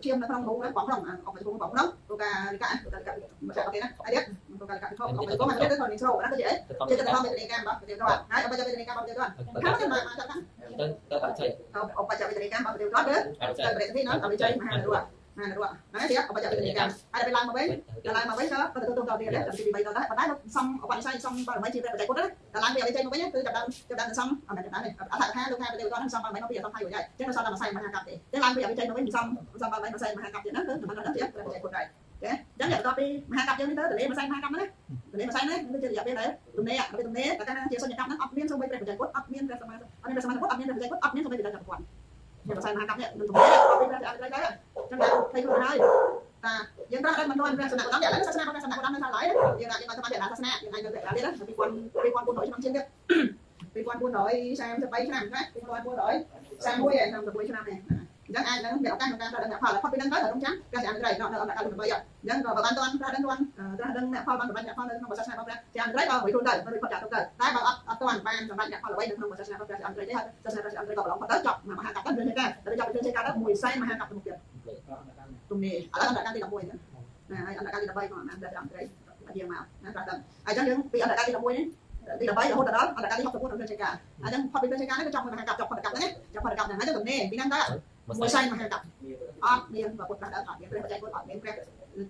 ំឈាមនៅក្នុងរូងហ្នឹងបងក្នុងអុកមកជង្គង់បងក្នុងព្រោះការលិកាលិកាមកប្រទេសណាអីទៀតព្រោះការលិកាពិភពអុកមកជង្គង់មកទៅទៅនេះស្រូវហ្នឹងគឺជាអីជាទៅធម្មតាកម្មរបស់ប្រទេសរដ្ឋហើយអបច្ចវេទនីកម្មរបស់ប្រទេសរដ្ឋខាងទៅមកមកតាម ទៅទៅអត់ចៃ អបច្ចវេទនីកម្មរបស់ប្រទេសរដ្ឋគឺទៅប្រទេសនេះអវិជ័យមហានរៈមហានរៈហ្នឹងជាអបច្ចវេទនីកម្មហើយដល់ពេលឡើងមកវិញឡើងមកវិញក៏ទៅទៅទៅទៀតដែរទី3ដល់ដែរប៉ុន្តែសំអបនិស្ស័យសំបារមីជាព្រះបច្ច័យពុទ្ធណាដល់ឡើងពីអវិជ័យមកវិញគឺចាប់ដើមចាប់ដើមសំអត់ចាប់ដើមទេអត្ថកថាលោកថាប្រទេសរដ្ឋហ្នឹងសំបារមីមកពីអសង្ខ័យរួចហើយអញ្ចឹងសំដល់ម្សៅមហាកັບទេអញ្ចឹងឡើងពីអវិជ័យមកវិញសំសំបារមីម្សៅមហាកັບទៀតហ្នឹងគឺមិនដល់ជាព្រះបច្ច័យពុទ្ធដែរចាអញ្ចឹងបន្ទាប់ពីមហាកັບយើងនេះទៅទលេម្សៅមហាកັບណាទលេម្សៅនេះគឺជារយៈពេលដែលទំនេរពេលទំនេរតែកាលណាជាសុញ្ញកັບហ្នឹងអត់មានសូម្បីព្រះបច្ច័យពុទ្ធអត់មានព្រះសម្មាអត់មានព្រះសម្មាពុទ្ធអត់មានព្រះបច្ច័យពុទ្ធអត់មានសូម្បីព្រះចក្រពន្ធជាម្សៅមហាកັບនេះនឹងទំនេរអត់មានព្រះអវិជ័យដែរអញ្ចឹងដល់ភ័យខ្លួនហើយតាយើងត្រូវដឹងមិនទាន់ព្រះសាសនាកោតមឥឡូវសាសនាព្រះសាសនាកោតមនៅថាឡើយយើងអាចយើងមកតាមសាសនាយើងអាចនៅតែទៀតណា2400ឆ្នាំជាងទៀត2433ឆ្នាំណា2431ឆ្នាំនេះអញ្ ញ្ចឹងអាចនឹងមានឱកាសក្នុងការត្រាស់ដឹងមគ្គផលផុតពីនឹងទៅត្រូវរងចាំព្រះជាអនុត្រីនៅអន្តរកាល8អញ្ចឹងក៏បើបានតន់ត្រាស់ដឹងតន់ត្រាស់ដឹងមគ្គផលបានសម្រេចមគ្គផលនៅក្នុងសាសនារបស់ព្រះជាអនុត្រីក៏រួចខ្លួនទៅរួចផុតចាកទុកទៅតែបើអត់តន់បានសម្រេចមគ្គផលអ្វីនៅក្នុងសាសនារបស់ព្រះជាអនុត្រីទេហើយសាសនាព្រះជាអនុត្រីក៏ប្រឡងផុតទៅចប់មហាកប្បទៅរឿងនេះទៅចប់រឿងចេការទៅមួយសែនមហាកប្បទៅមុខទៀតទំនេរឥឡូវអន្តរកាលទី11ហ្នឹងណាហើយអន្តរកាលទី13ក៏បានព្រះជាអនុត្រីយាងមកណាត្រាស់ដឹងអញ្ចឹងយើងពីអន្តរកាលទី11នេះទី13រហូតដល់អន្តរកាលទី64ក្នុងចេការអញ្ចឹងផុតពីចេការនេះក៏ចប់មហាកប្បចប់ផុតកប្បហ្នឹងចប់ផុតកប្បហ្នឹងហើយទំនេរពីហ្នឹងទៅមួយសែនមហាកប្បអត់មានពុទ្ធត្រាស់ដឹងអត់មានព្រះបច្ច័យពុទ្ធអត់មានព្រះ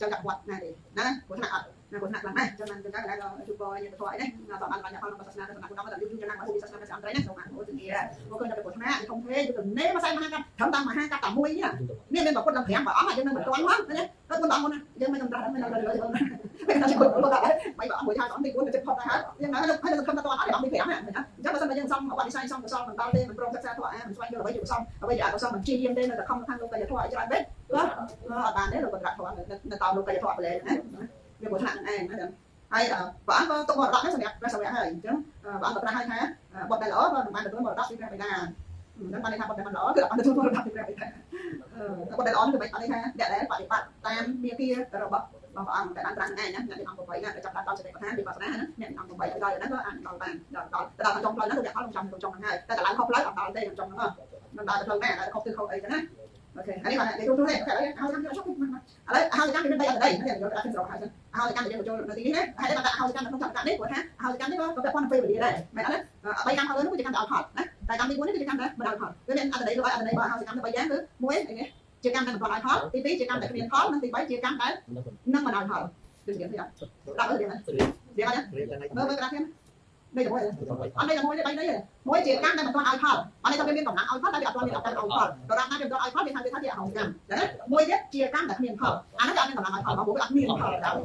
ចៅចក្រវត្តណាទេណាគ្រោះថ្នាក់អត់ណាគ្រោះថ្នាក់ខ្លាំងណាស់ចឹងបានចឹងដែរក៏ជួបបញាតិធម៌អីនេះតបានបានផលក្នុងសាសនាទៅសម្រាប់គុណដល់យូរយូរយ៉ាងណាមកសាសនាព្រះអន្តរនេះសូមអនុមោទនាមកឃើញដល់គ្រោះថ្នាក់ធំធេងទៅនេមួយសែនមហាកប្បត្រឹមតាមមហាកប្បតែមួយនេះមានពុទ្ធដល់5ព្រះអង្គយើងនឹងមិនទាន់ហ្នឹងណាទៅ4ព្រះអង្គណាយើងមិនត្រាស់ដឹងមិនដល់លើមិនដល់គុណលោកដែរបីព្រះអង្គមួយហើយអង្គទី4ទៅចិត្តផុតដែរហើយយើងណាហើយនឹងខំតតអត់អង្គទី5ណាអញ្ចឹងបើសិនបើយើងសំអបនិស័យសំកុសលមិនដល់ទេមិនព្រមសិក្សាធម៌អាមិនស្វែងយល់អ្វីជាកុសលអ្វីជាអកុសលមិនព្យាយាមទេនៅតែខំខាងលោកកាយធម៌ឲ្យច្រើនពេកក៏អត់បានទេលោកក៏ត្រាស់ធម៌នៅតលោកកាយធម៌ប្រឡែងណាវាគ្រោះថ្នាក់នឹងឯងណាហើយព្រះអង្គក៏ទុកមរតកនេះសម្រាប់ព្រះសាវកហើយអញ្ចឹងព្រះអង្គក៏ត្រាស់ឲ្យថាបុត្រដែលល្អក៏នឹងបានទទួលមរតកពីព្រះបិតានឹងបានន័យថាបុត្រដែលមិនល្អគឺអត់បានទទួលមរតកពីព្រះបិតាបុត្រដែលល្អគឺមិនបានន័យថាអ្នកដែលបដិបត្តិតាមមាគ៌ារបស់ព្រះអង្គតែបានត្រាស់នឹងឯងណាអ្នកអង្គ8ណាដែលចាប់ដល់សតិប្បដ្ឋានវិបស្សនាណាអ្នកអង្គ8ឲ្យដល់ហ្នឹងក៏អាចដល់បានដល់ដល់ដល់ចុងផ្លូវហ្នឹងគឺអ្នកអត់ចាំចុងហ្នឹងហើយតែឡើងខុសផ្លូវអត់ដល់ទេចុងហ្នឹងមិនដល់ទៅផ្លូវណាដល់ខុសគឺខុសអីចឹងណាអូខេអានេះបាទនិយាយទូទៅទេអូខេឥឡូវឲ្យចាំចុះឥឡូវឲ្យចាំមាន3អត្ថន័យនេះយកដាក់សរុបហើយសិនឲ្យកម្មយើងបញ្ចូលនៅទីនេះណាហើយបានដាក់ឲ្យកម្មនៅក្នុងចក្រនេះព្រោះថាឲ្យកម្មនេះក៏ពាក់ព័ន្ធនឹងពេលវេលាដែរមែនអត់ណា3កម្មហើយនោះគឺជាកម្មដែលឲ្យផលណាតែកម្មទី4នេះគឺជាកម្មដែលមិនឲ្យផលវាមានអត្ថន័យលោកឲ្យអត្ថន័យបើឲ្យកម្ម3យ៉ាងគឺ1អីនេះជាកម្មដែលមិនឲ្យផលទី2ជាកម្មដែលគ្មានផលនិងទី3ជាកម្មដែលនឹងមិនឲ្យផលគឺស្រៀងទេអត់ដាក់ទៅស្រៀងស្រៀងអត់ទេមើលមើលក្រាស់ទៀតនេះមួយអត់នេះមួយទេ3នេះមួយជាកម្មដែលមិនទាន់ឲ្យផលអត់នេះថាវាមានកម្លាំងឲ្យផលតែវាអត់ទាន់មានឱកាសឲ្យផលដរាបណាវាមិនទាន់ឲ្យផលវាថាវាថាជាអហង្កម្មណាមួយទៀតជាកម្មដែលគ្មានផលអានោះវាអត់មានកម្លាំងឲ្យផលព្រោះវាអត់មានផលដល់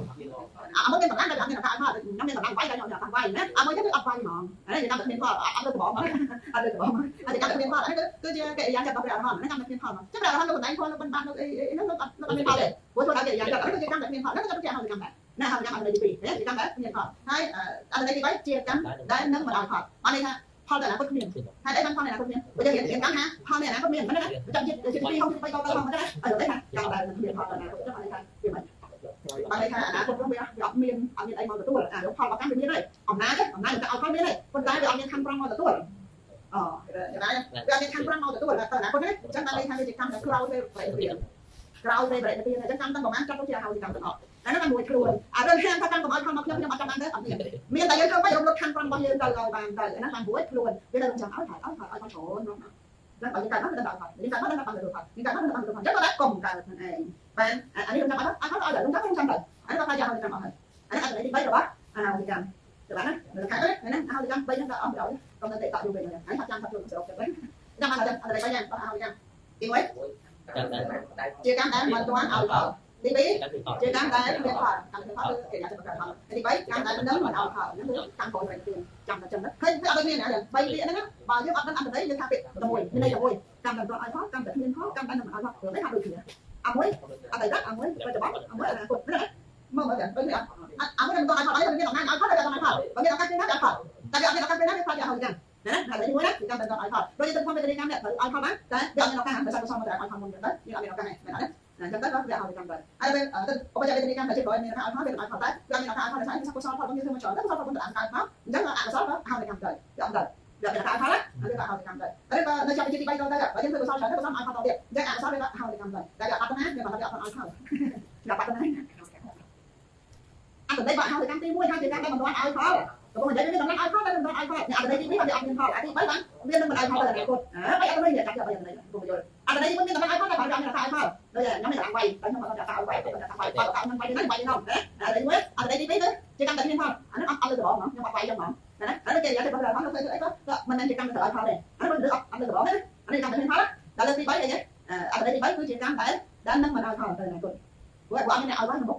អាមួយមានកម្លាំងតែវាអត់មានឱកាសឲ្យផលខ្ញុំមានកម្លាំងវាយតែខ្ញុំអត់វាយណាអាមួយទៀតគឺអត់វាយហ្មងអានេះជាកម្មដែលគ្មានផលអត់លើកបោអត់លើកបោអាជាកម្មដែលគ្មានផលអានេះគឺជាកិរិយាចិត្តរបស់ព្រះអរហន្តណាកម្មដែលគ្មានផលចឹងព្រះអរហន្តលោកបណ្ដៃផលលោកបានលោកអីនោះលោកអត់មានផលទេព្រោះធ្វើដល់កិរិយាចិត្តអានេះគឺជាកម្មដែលគ្មានផលនោះក៏ជាអហង្កម្មដែរណាហើយកម្មអត្ថន័យទី2ជាកម្មដែលមានផលហើយអត្ថន័យទី3ជាកម្មដែលនឹងមិនឲ្យផលបានន័យថាផលតែអនាគតគ្មានហើយអីបានផលในអនាគតមានបើយើងរៀនកម្មថាផលในអនាគតមានមិនណាចាំជាតិទី2ហុកទី3ក៏ទៅហុកទៅណាហើយទៅថាកម្មដែលនឹងមានផលនៅអនាគតបានន័យថាវាមិនបានន័យថាអនាគតនោះវាអត់មានអីមកទទួលអាផលរបស់កម្មវាមានហើយអំណាចអំណាចតែឲ្យផលមានហើយប៉ុន្តែវាអត់មានខណ្ឌប្រងមកទទួលអូយ៉ាងណាវាអត់មានខណ្ឌប្រងមកទទួលទៅអនាគតនេះអញ្ចឹងបានន័យថាវាជាកម្មដែលក្រោយពេលប្រតិក្រោយពេលប្រតិអញ្ចឹងកម្មទាំងប្រមាណចាត់ទុកជាអហោសិកម្មទាំងអស់អានោះបានមួយខ្លួនអារឿងហាមថាកម្មកុំឲ្យផលមកខ្ញុំខ្ញុំអត់ចាំបានទេអត់មានមានតែយើងធ្វើមិនរំលត់ខណ្ឌប្រងរបស់យើងទៅឲ្យបានទៅអានោះបានមួយខ្លួនវានៅចាំឲ្យឲ្យឲ្យឲ្យចូលនោះណាចឹងបើយើងកើតមកមិនដល់ផលយើងកើតមកដល់បានទទួលផលយើងកើតមកដល់បានទទួលផលចឹងក៏តែកុំកើតខ្លួនឯងបានអានេះខ្ញុំចាំអត់ឲ្យឲ្យខ្ញុំចាំខ្ញុំចាំទៅអានេះបើថាយ៉ាងខ្ញុំចាំអត់ហើយអានេះអត្ថន័យទី3របស់អហោសិកម្មទៅបានណានៅខែនេះណាអហោសិកម្ម3ហ្នឹងដល់អស់ប្រយោជន៍កុំនៅតែតក់យូរវិញហើយថាចាំថាខ្លួនសរុបទៅចាំបានអត្ថន័យ3យ៉ាងរបស់អហោសិកម្មទី1ជាកម្មដែលមិនទាន់ឲ្យផលទី2ជាកម្មដែលមានផលកម្មមានផលគឺកិរិយាចិត្តប្រផលទី3កម្មដែលមិនមិនឲ្យផលហ្នឹងគឺកម្មក្រោយប្រទៀនចាំតែចឹងទៅឃើញអត់ដូចគ្នាណា3ពាក្យហ្នឹងបើយើងអត់ដឹងអត្ថន័យយើងថាពាក្យតែមួយមានន័យតែមួយកម្មដែលមិនទាន់ឲ្យផលកម្មដែលគ្មានផលកម្មដែលមិនឲ្យផលព្រោះនេះថាដូចគ្នាអាមួយអតីតអាមួយបច្ចុប្បន្នអាមួយអនាគតហ្នឹងមកមើលទៅដូចគ្នាអត់អាមួយមិនទាន់ឲ្យផលអីមានអំណាចឲ្យផលតែអត់ឲ្យផលបើមានឱកាសពេលណាវាឲ្យផលតែវាអត់មានឱកាសពេលណាវាផលជាឲ្យចឹងណាហើយទីមួយណាគឺកម្មដែលឲ្យផលដូចយើងទៅធម្មវិទ្យាកម្មនេះត្រូវឲ្យផលបានតែវាអត់មានឱកាសបើសិនកុសលមកតែឲ្យផលមុនចឹងទៅយើងអត់មានឱកាសទេមែនអត់ទេអញ្ចឹងទៅវាឲ្យកម្មទៅហើយពេលទៅឧបចរិយកម្មតែជាក្រោយមានឲ្យផលវាឲ្យផលតែវាមានឱកាសឲ្យផលតែកុសលផលរបស់យើងធ្វើមកច្រើនទៅកុសលផលទៅតាមកើតមកអញ្ចឹងអកុសលក៏ឲ្យកម្មទៅវាអត់ទៅវាមានឱកាសឲ្យផលណាវាក៏ឲ្យកម្មទៅហើយបើនៅចាប់ជាទី3ទៅទៅបើយើងធ្វើកុសលច្រើនទៅកុសលឲ្យផលទៅទៀតអញ្ចឹងអកុសលវាក៏ឲ្យកម្មទៅតែវាអត់ទៅណាវាមិនថាវាអត់ឲ្យផលវាបាត់ទៅណាអត្ថន័យបើឲ្យកម្មទី1ហើយជាកម្មដែលមិនទាន់ឲ្យផលកំពុងនិយាយមានកម្លាំងឲ្យផលតែមិនទាន់ឲ្យផលអត្ថន័យទី2បានវាអត់មានផលអាទី3បានមាននឹងមិនឲ្យផលទៅអនាគតអើ3អត្ថន័យនេះចាប់យក3អត្ថន័យពុំយល់អត្ថន័យទី1មានកម្លាំងឲ្យផលតែបើអត់មានឱកាសឲ្យផលដូចខ្ញុំមានកម្លាំងវាយតែខ្ញុំអត់មានឱកាសឲ្យវាយតែវាយបើឱកាសមិនវាយទេវាយនោះណាអត្ថន័យ1អត្ថន័យទី2គឺជាកម្មដែលមានផលអានោះអត់លើដបងខ្ញុំអត់វាយចឹងហ្មងណាអានោះគេនិយាយទៅផលផលទៅអីក៏មិនមែនជាកម្មដែលឲ្យផលទេអានោះមិនអត់លើដបងទេអានេះកម្មដែលមានផលដល់លើទី3អីគេអត្ថន័យទី3គឺជាកម្មដែលនឹងមិនឲ្យផលទៅអនាគតព្រោះអត់មានអ្នកឲ្យវាយក្នុងមុខ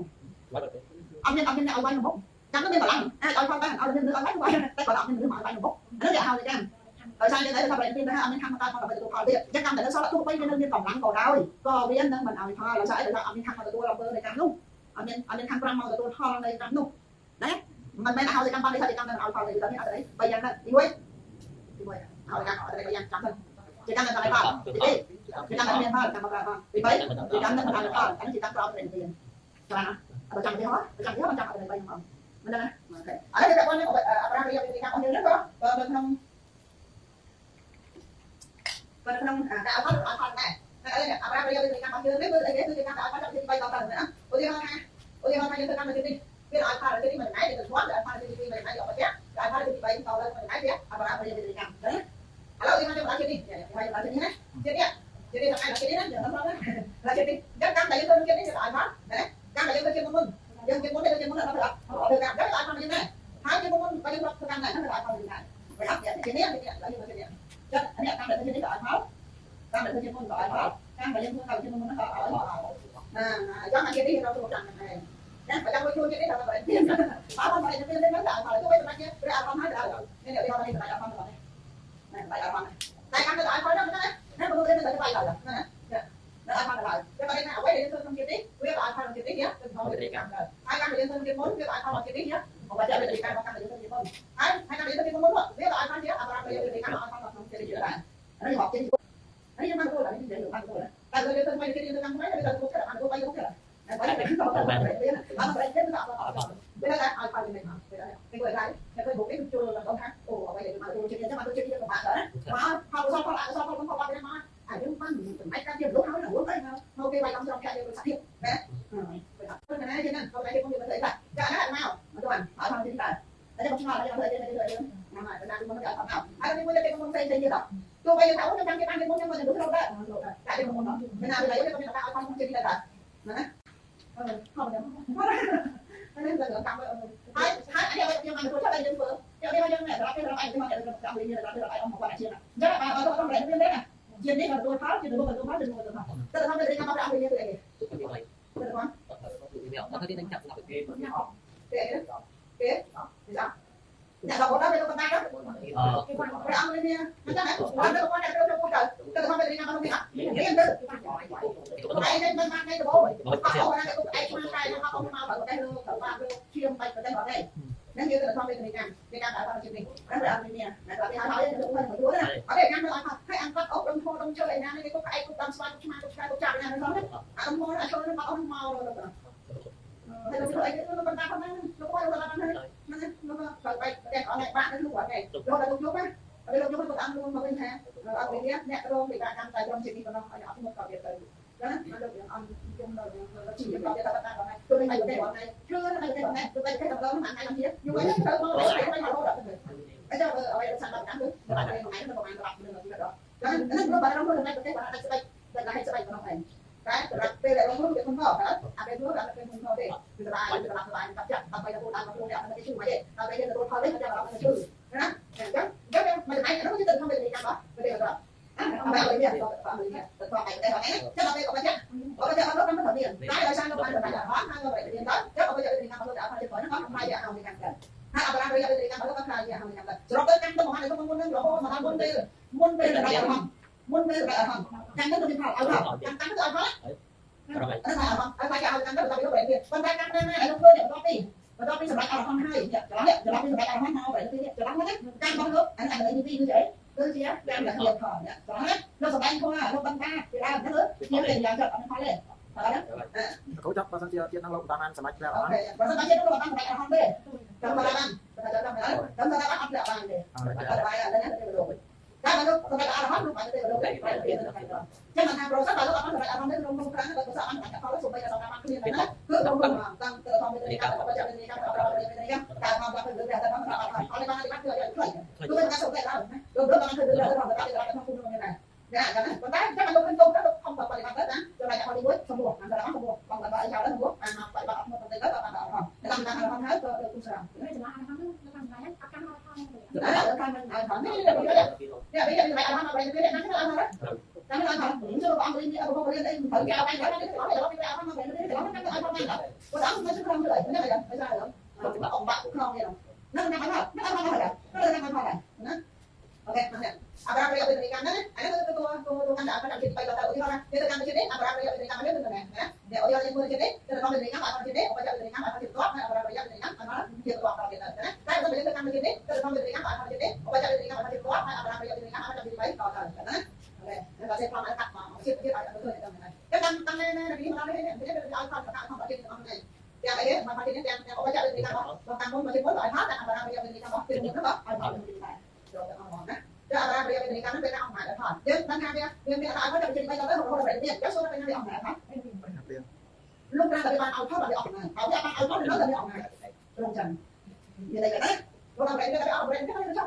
អត់មានអ្នកឲ្យវាយក្នុងមុខកម្មនោះមានកម្លាំងអាចឲ្យផលបានឲ្យមានឲ្យវាយតែគាត់អត់មានរឿងឲ្យវាយក្នុងមុខអានោះគេហៅថាកម្មដោយសារយើងឯងថាប្រតិទិនថាអត់មានខណ្ឌមកកើតមកដើម្បីទទួលផលទៀតអញ្ចឹងកម្មដែលនៅសល់ទោះបីវានៅមានកម្លាំងក៏ដោយក៏វានឹងមិនឲ្យផលដោយសារអីដោយសារអត់មានខណ្ឌមកទទួលអំពើនៃកម្មនោះអត់មានខណ្ឌ5មកទទួលផលនៃកម្មនោះណាមិនមែនឲ្យកម្មបាននេះថាកម្មនឹងឲ្យផលទេតែមានអត់ទេបីយ៉ាងហ្នឹងទី1ទី1ឲ្យកម្មអត់ទេបីយ៉ាងចាំទៅជាកម្មដែលឲ្យផលទី2 កម្មមានផលកម្មប្រហទី3ជាកម្មនៅបណ្ដាលផលអានេះជាកម្មក្រោមប្រេងទៀនច្បាស់ណាអត់ចាំទេហ៎ចាំទេចាំអត់ទេ3ហ្នឹងមិនដឹងណាអូខេឥឡូវគេគាត់នេះអបរារិយវិធីកម្មអស់នេះក៏នៅក្នុងក៏នៅក្នុងការអត់អត់ដែរតែឥឡូវនេះអបរារិយវិធីកម្មអស់យើងនេះគឺអីគេគឺជាកម្មអត់ចាំទី3តទៅណាឧទាហរណ៍ថាឧទាហរណ៍ថាយើងធ្វើកម្មទីនេះវាឲ្យផលទីនេះមួយថ្ងៃទៅធ្លាប់ឲ្យផលទី2មួយថ្ងៃអត់ចាឲ្យផលទី3តទៅមួយថ្ងៃវាអបរារិយវិធីកម្មណាឥឡូវយើងមកដល់ជាតិនេះហើយដល់ជាតិនេះណាជាតិនេះជាតិនេះថ្ងៃដល់ជាតិនេះណាយើងដល់ណាជាតិនេះអញ្ចឹងកម្មដែលយើងធ្វើជាតិនេះវាឲ្យផលណាកម្មដែលយើងធ្វើជាតិមុនយើងជាតិមុនទេជាតិមុនអត់ដល់ធ្វើកម្មដល់ឲ្យផលយើងដែរហើយជាតិមុនក៏យើងធ្វើកម្មដែរហ្នឹងឲ្យផលយើងដែរបើអត់ជាតិនេះជាតិនេះដល់យើងធ្វើជាតិនេះអញ្ចឹងអានេះកម្មដែលធ្វើជាតិនេះក៏ឲ្យផលកម្មដែលធ្វើជាតិមុនក៏ឲ្យផលកម្មដែលយើងធ្វើកម្មជាតិមុនក៏ឲ្យផលណាអញ្ចឹងអាជាតិនេះเราធ្វើកម្មហ្នឹងឯងណាបើចាំមួយខ្លួនជាតិនេះដល់ទៅទៀតបើអត់ទៅទៀតហ្នឹងដល់ឲ្យផលទៅវិញសម្រាប់ជាព្រះអរហន្តហើយដល់នេះនេះនេះសម្រាប់អរហន្តនេះណាបាយអរហន្តតែកម្មទៅឲ្យផលហ្នឹងណាណាបើយើងទៅបាយដល់ណាណាដល់ឲ្យផលដល់តែបើថាអ្វីដែលយើងធ្វើក្នុងជាតិនេះវាក៏ឲ្យផលក្នុងជាតិនេះទៅក្នុងវិធីកម្មដែរហើយកម្មដែលយើងធ្វើជាតិមុនវាក៏ឲ្យផលក្នុងជាតិនេះមកបើវិធីកម្មរបស់កម្មដែលយើងធ្វើជាតិមុនហើយហើយកម្មដែលយើងធ្វើជាតិមុនវាក៏ឲ្យផលជាអបរាវិធីកម្មឲ្យផលក្នុងជាតិនេះដែរនេះហកជាតិនេះយើងបានគោលនេះយើងបានគោលតែយើងធ្វើថ្មីជាតិយើងធ្វើកម្មថ្មីទៅទៅបានគោលបាយគោលតែបាយទៅទៅបានបានប្រេងទៅអត់អត់វាថាឲ្យផលចំណេញមកវាថាគេគាត់ថាគេគាត់បុកនេះជួលដល់ថាអូអ្វីដែលមកជួលជាតិនេះមកជួលជាតិនេះពិបាកដល់ណាមកផលសផលអកុសលផលផលបាក់នេះមកអាយើងបានចំណែកការជាមនុស្សហើយណាទៅមកគេវាយដំស្រុកចាក់យើងដូចសភាពណាទៅណាជាហ្នឹងគាត់តែគេពុំយកទៅអីចាណាមកមកទៅបានឲ្យផលទីដែរតែខ្ញុំឆ្ងល់ខ្ញុំធ្វើអីទៅយើងណាមកណាមុនគេអត់មកហើយនេះមួយគេមុនផ្សេងផ្សេងទៀតដល់ទោះបីយើងថាអូខ្ញុំចាំគេបានគេមុនខ្ញុំមកទៅស្រុកដែរតែគេមុនមិនណាវាយគេមានតែឲ្យផលជាតិនេះដែរណាអឺខំខ្ញុំនេះទៅកម្មហើយហើយអានេះខ្ញុំបានធ្វើតែយើងធ្វើយកនេះមកយើងសម្រាប់គេសម្រាប់ឯងមកសម្រាប់វិញសម្រាប់គេឯងអស់មកគាត់ជាងអញ្ចឹងបើអត់ต้องរែងវិញទេណាជានេះក៏ទទួលផលជានោះក៏ទទួលផលជានោះក៏ទទួលផលតែថាមិនរៀនមកប្រាក់វិញគឺអីគេទៅគាត់ អត់ទៅđánh chặt là គេគេគេចាអ្នកដល់ដល់ទៅបណ្ដាទៅព្រះអង្គនេះអញ្ចឹងណាគាត់ទៅគាត់ទៅទៅទៅទៅថាមិនរៀនមកនេះរៀនទៅឯងមិនបានឯងទៅបងអត់អូនណាទៅឯងឆ្មាតែមកអត់មកបើតែលោកទៅបានលោកឈាមបាច់ទៅតែអត់ទេហ្នឹងយើងទៅធ្វើវិធីកម្មគេកម្មដល់ជាតិនេះហ្នឹងព្រះអង្គនេះណាដល់គេហើយហើយទៅមកយល់ណាអត់ទេកម្មទៅអត់ហើយអង្គគាត់អុកដុំធោដុំឈើឯណានេះគេគុកឯងគុកតាមស្វាគុកឆ្មាគុកឆ្កែគុកចាប់ឯណាហ្នឹងណាអាដុំធោអាឈើហ្នឹងមកអត់មកទៅហើយលោកអីលោកបណ្ដាផងហ្នឹងលោកគាត់លោកបណ្ដាហ្នឹងហ្នឹងលោកត្រូវបែកតែអត់ឲ្យបាក់ទៅលោកគាត់ទេលោកដល់លោកយកណាដល់លោកយកទៅអង្គលោកមកវិញថាអត់វិញអ្នករងវិបាកកម្មតែក្រុមជាតិនេះប៉ុណ្ណោះឲ្យអត់មកតទៀតទៅណាលោកយើងអង្គខ្ញុំដល់យើងជីខ្ញុំទៅតាមតាមហ្នឹងគឺមិនទៅហ្នឹងឈើមិនទៅហ្នឹងគឺទៅទៅដល់ហ្នឹងថ្ងៃទៀតយូរហើយទៅមកទៅមករហូតដល់ទៅអញ្ចឹងអ្វីដែលសាំកម្មគឺថ្ងៃហ្នឹងប្រហែល10នឹងទៅដល់ហ្នឹងលោកបានរងទៅនៅប្រទេសបានអាចស្បែកតែឲ្យស្បែកប៉ុណ្ណោះឯងតែសម្រាប់ពេលដែលរងគ្រោះវាមិនផងអាពេលនោះអត់ពេលមិនផងទេគឺសบายសบายសบายកាប់ចាក់ដើម្បីទៅតាមខ្លួននេះអត់ទៅឈឺមិនទេដល់ពេលយើងទទួលផលវិញចាំអារម្មណ៍ទៅឈឺណាអញ្ចឹងអញ្ចឹងមិនចំណែកនោះគឺទៅក្នុងវិធីកម្មរបស់ប្រទេសរបស់អត់ឲ្យវាទៅទៅទៅទៅតែហ្នឹងចឹងដល់ពេលអបចាអបចាអត់ដល់មិនទៅមានតែដោយសារលោកបានសម្រាប់អត់ហើយលោកបានរៀនដល់ចឹងអបចាវិធីកម្មរបស់លោកអត់ទៅហ្នឹងអត់ខ្លាយឲ្យវិធីកម្មទៅហើយអបរារិយវិធីកម្មរបស់លោកខ្លាយឲ្យវិធីកម្មទៅសរុបទៅកម្មទៅមកហើយទៅមុនហ្នឹងរហូតមកដល់មុនពេលមុនពេលសម្រាប់អរហន្តមុនពេលសម្រាប់អរហន្តកម្មទៅមានផលឲ្យផលកម្មទៅឲ្យផលអត់ឲ្យអត់ឲ្យឲ្យកម្មទៅដល់លោកប្រែទៀតប៉ុន្តែកម្មណាណាឲ្យលោកធ្វើនេះបន្ទាប់ពីសម្រាប់អរហន្តហើយច្រឡំច្រឡំពីសម្រាប់អរហន្តមកប្រែទៀតច្រឡំហ្នឹងកម្មរបស់លោកអានេះអានេះទី2គឺអីគឺជាកម្មដែលមានផលនេះត្រង់ណាលោកសម្ដែងធម៌លោកបន្តពីដើមហ្នឹងជាកិរិយាចិត្តអត់មានផលទេបាទណា គ្រូចង់បើសិនជាជាតិហ្នឹងលោកបានសម្រេចព្រះអរហន្ត បើសិនជាជាតិលោកបានសម្រេចអរហន្តទេចាំបានបានចាំបានចាំបានអត់ព្រះបានទេអត់បាយអត់ណាទេលោកតែបើលោកសម្រេចអរហន្តលោកបានទេលោកតែចឹងមិនថាប្រសិនបើលោកអត់សម្រេចអរហន្តទេលោកក្នុងប្រាំបើប្រសិនអត់សម្រេចផលសូម្បីតែសម្រាប់បានគ្នាណាគឺលោកតាមទៅធម្មវិទ្យាកម្មបច្ចៈវិទ្យាកម្មអបរិយវិទ្យាកម្មការមកទៅលើតែតាមអត់អត់បានបានគឺអត់ខ្លីលោកមិនបានសុខទេឡើយលោកលោកបានគឺលើទៅដល់ទៅដល់ក្នុងគុំនោះណាណាចឹងណាប៉ុន្តែចាំលោកឃើញទុំទៅលោកខំបប្រតិបត្តិទៅណាចំណែកផលទី1សម្រួលអានដល់សម្រួលបងដល់ឲ្យចោលទៅសម្រួលអានមកបប្រតិបត្តិអត់មកទៅទៅបានដល់អត់តាមតាមអរហន្តហើយក៏ទៅគុំស្រា នេះចំណងអរហន្តនោះតាមសម្រាប់អត់កម្មអរហន្តទេ ណាតាមនឹងអរហន្តនេះនេះនេះអរហន្តមកប្រតិបត្តិណាអរហន្តតាមអរហន្តចូលបងរៀនអបរៀនអីត្រូវកែបាញ់ដល់នេះអត់ដល់ពីអរហន្តមកប្រតិបត្តិដល់តាមអរហន្តមកគាត់អត់មកក្នុងទៅអីហ្នឹងហើយមិនស្រាយអង្គបាក់ក្នុងនេះហ្នឹងណាអរហន្តណាអរហន្តហើយណាអរហន្តហើយណាអូខេមកនេះអបរារិយវិធីកម្មហ្នឹងអានេះគឺតួតួតួកម្មដែលអត់កម្មជាតិ3ដល់ទៅឧទាហរណ៍នេះទៅកម្មជាតិនេះអបរារិយវិធីកម្មនេះគឺណាណានេះឧទាហរណ៍យើងមើលជាតិនេះទៅកម្មវិធីកម្មអត់ជាតិនេះឧបចវិធីកម្មអត់ជាតិតអបរារិយវិធីកម្មអត់ជាតិតដល់ទៀតណាតែបើយើងទៅកម្មជាតិនេះទៅកម្មវិធីកម្មអត់ជាតិនេះឧបចវិធីកម្មអត់ជាតិតហើយអបរារិយវិធីកម្មអត់ជាតិ3ដល់ទៅណាអូខេ តែសេផលកាត់មកជាតិទៀតឲ្យទៅឃើញតែហ្នឹងចាំតាមនេះនេះមកដល់នេះនេះឲ្យផលកាត់ផលជាតិទាំងអស់ហ្នឹងទាំងអីមកផលជាតិទាំងទាំងអបច្ចៈវិធីកម្មរបស់កម្មមុនមកជាតិមុនឲ្យផលតែអបរាវិធីកម្មរបស់ទីមុននោះឲ្យផលវិធីដែរចូលទៅអស់ហ្មងណាចាអបរាវិធីកម្មនោះពេលណាអង្គមកផលយើងបានថាវាមានឲ្យផលតែជាតិ3ដល់ទៅរហូតដល់ប្រេទៀតចាំសូមទៅណាវាអង្គមកផលលោកប្រាតែបានឲ្យផលបានអស់ណាបើវាបានឲ្យផលនៅតែវាអង្គណាត្រង់ចឹងមានអីដែរលោកដល់ប្រេទៀតឲ្យប្រេទៀតចង់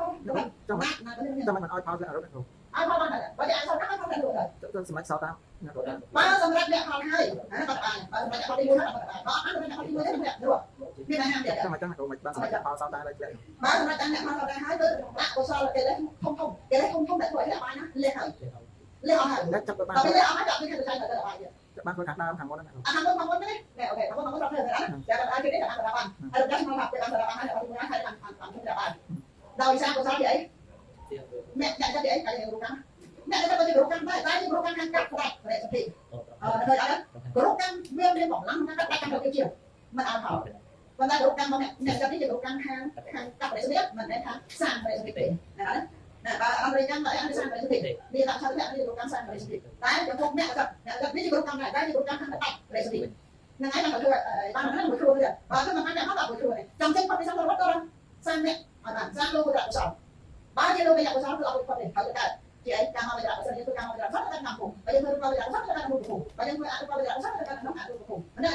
ចង់ ណាណា ចាំមិនឲ្យផលអរុគ្រូ ឲ្យផលបានតែបើគេឲ្យផលឲ្យផលទៅ ទៅសម្រាប់សោតាមណាគ្រូ បើសម្រាប់អ្នកផលហើយអានោះក៏បានបើសម្រាប់អ្នកផលទី1នោះក៏បានបើអត់សម្រាប់អ្នកផលទី1ទេអ្នកនោះមានតែហាមទៀត ចាំចាំគ្រូមិនបានសម្រាប់ផលសោតាមឡើយធ្លាក់ បើសម្រាប់អ្នកផលសោតាហើយគឺដាក់កុសលគេលេះធំធំគេលេះធំធំដែលធ្វើឲ្យអ្នកបាយណាលះហើយលះអស់ហើយ လက်ចាប់បាន ដល់ពេលលះអស់ហើយចាប់មានគេទៅចែកទៅបាយទៀត ចាប់បានធ្វើខាងដើមខាងមុនណាគ្រូ អាខាងមុនខាងមុននេះណែអូខេខាងមុនខាងមុនដល់ធ្វើណាចាដល់អាចនេះដល់បានហើយដល់មកប្រាប់ដល់បានហើយដល់មួយហើយបានបានបានបានដោយសារកុសលទីអីអ្នកអ្នកចិត្តទីអីកាយរូបកម្មអ្នកចិត្តទៅរូបកម្មដែរតែរូបកម្មខាងកាត់ផ្ដាច់រេសតិអឺឃើញអត់រូបកម្មវាមានកម្លាំងខាងកាត់ផ្ដាច់កម្មទៅជាមិនអត់ផលប៉ុន្តែរូបកម្មរបស់អ្នកអ្នកចិត្តនេះជារូបកម្មខាងខាងកាត់រេសតិមិនមែនថាសាងរេសតិទេណាណាបើអរិយកម្មតែអរិយសាងរេសតិនេះដាក់ឆាត់នេះរូបកម្មសាងរេសតិតែចំពោះអ្នកចិត្តអ្នកចិត្តនេះជារូបកម្មដែរតែជារូបកម្មខាងកាត់រេសតិហ្នឹងឯងបានធ្វើបានហ្នឹងមួយខ្លួនទេបើធ្វើមិនបានអ្នកអត់មួយខ្លួនទេចាំចេញផុតពីសង្សាររត់ទៅសាងអ្នកអត់បានសាងលោកកុសលបើជាលោកកុសលគឺអត់ផុតទេហើយកើតជាអីកម្មវិជ្ជាកុសលយើងធ្វើកម្មវិជ្ជាកុសលទៅតាមភូមិបើយើងធ្វើកម្មវិជ្ជាកុសលទៅតាមភូមិបើយើងធ្វើអរូបវិជ្ជាកុសលទៅតាមក្នុងអរូបភូមិណា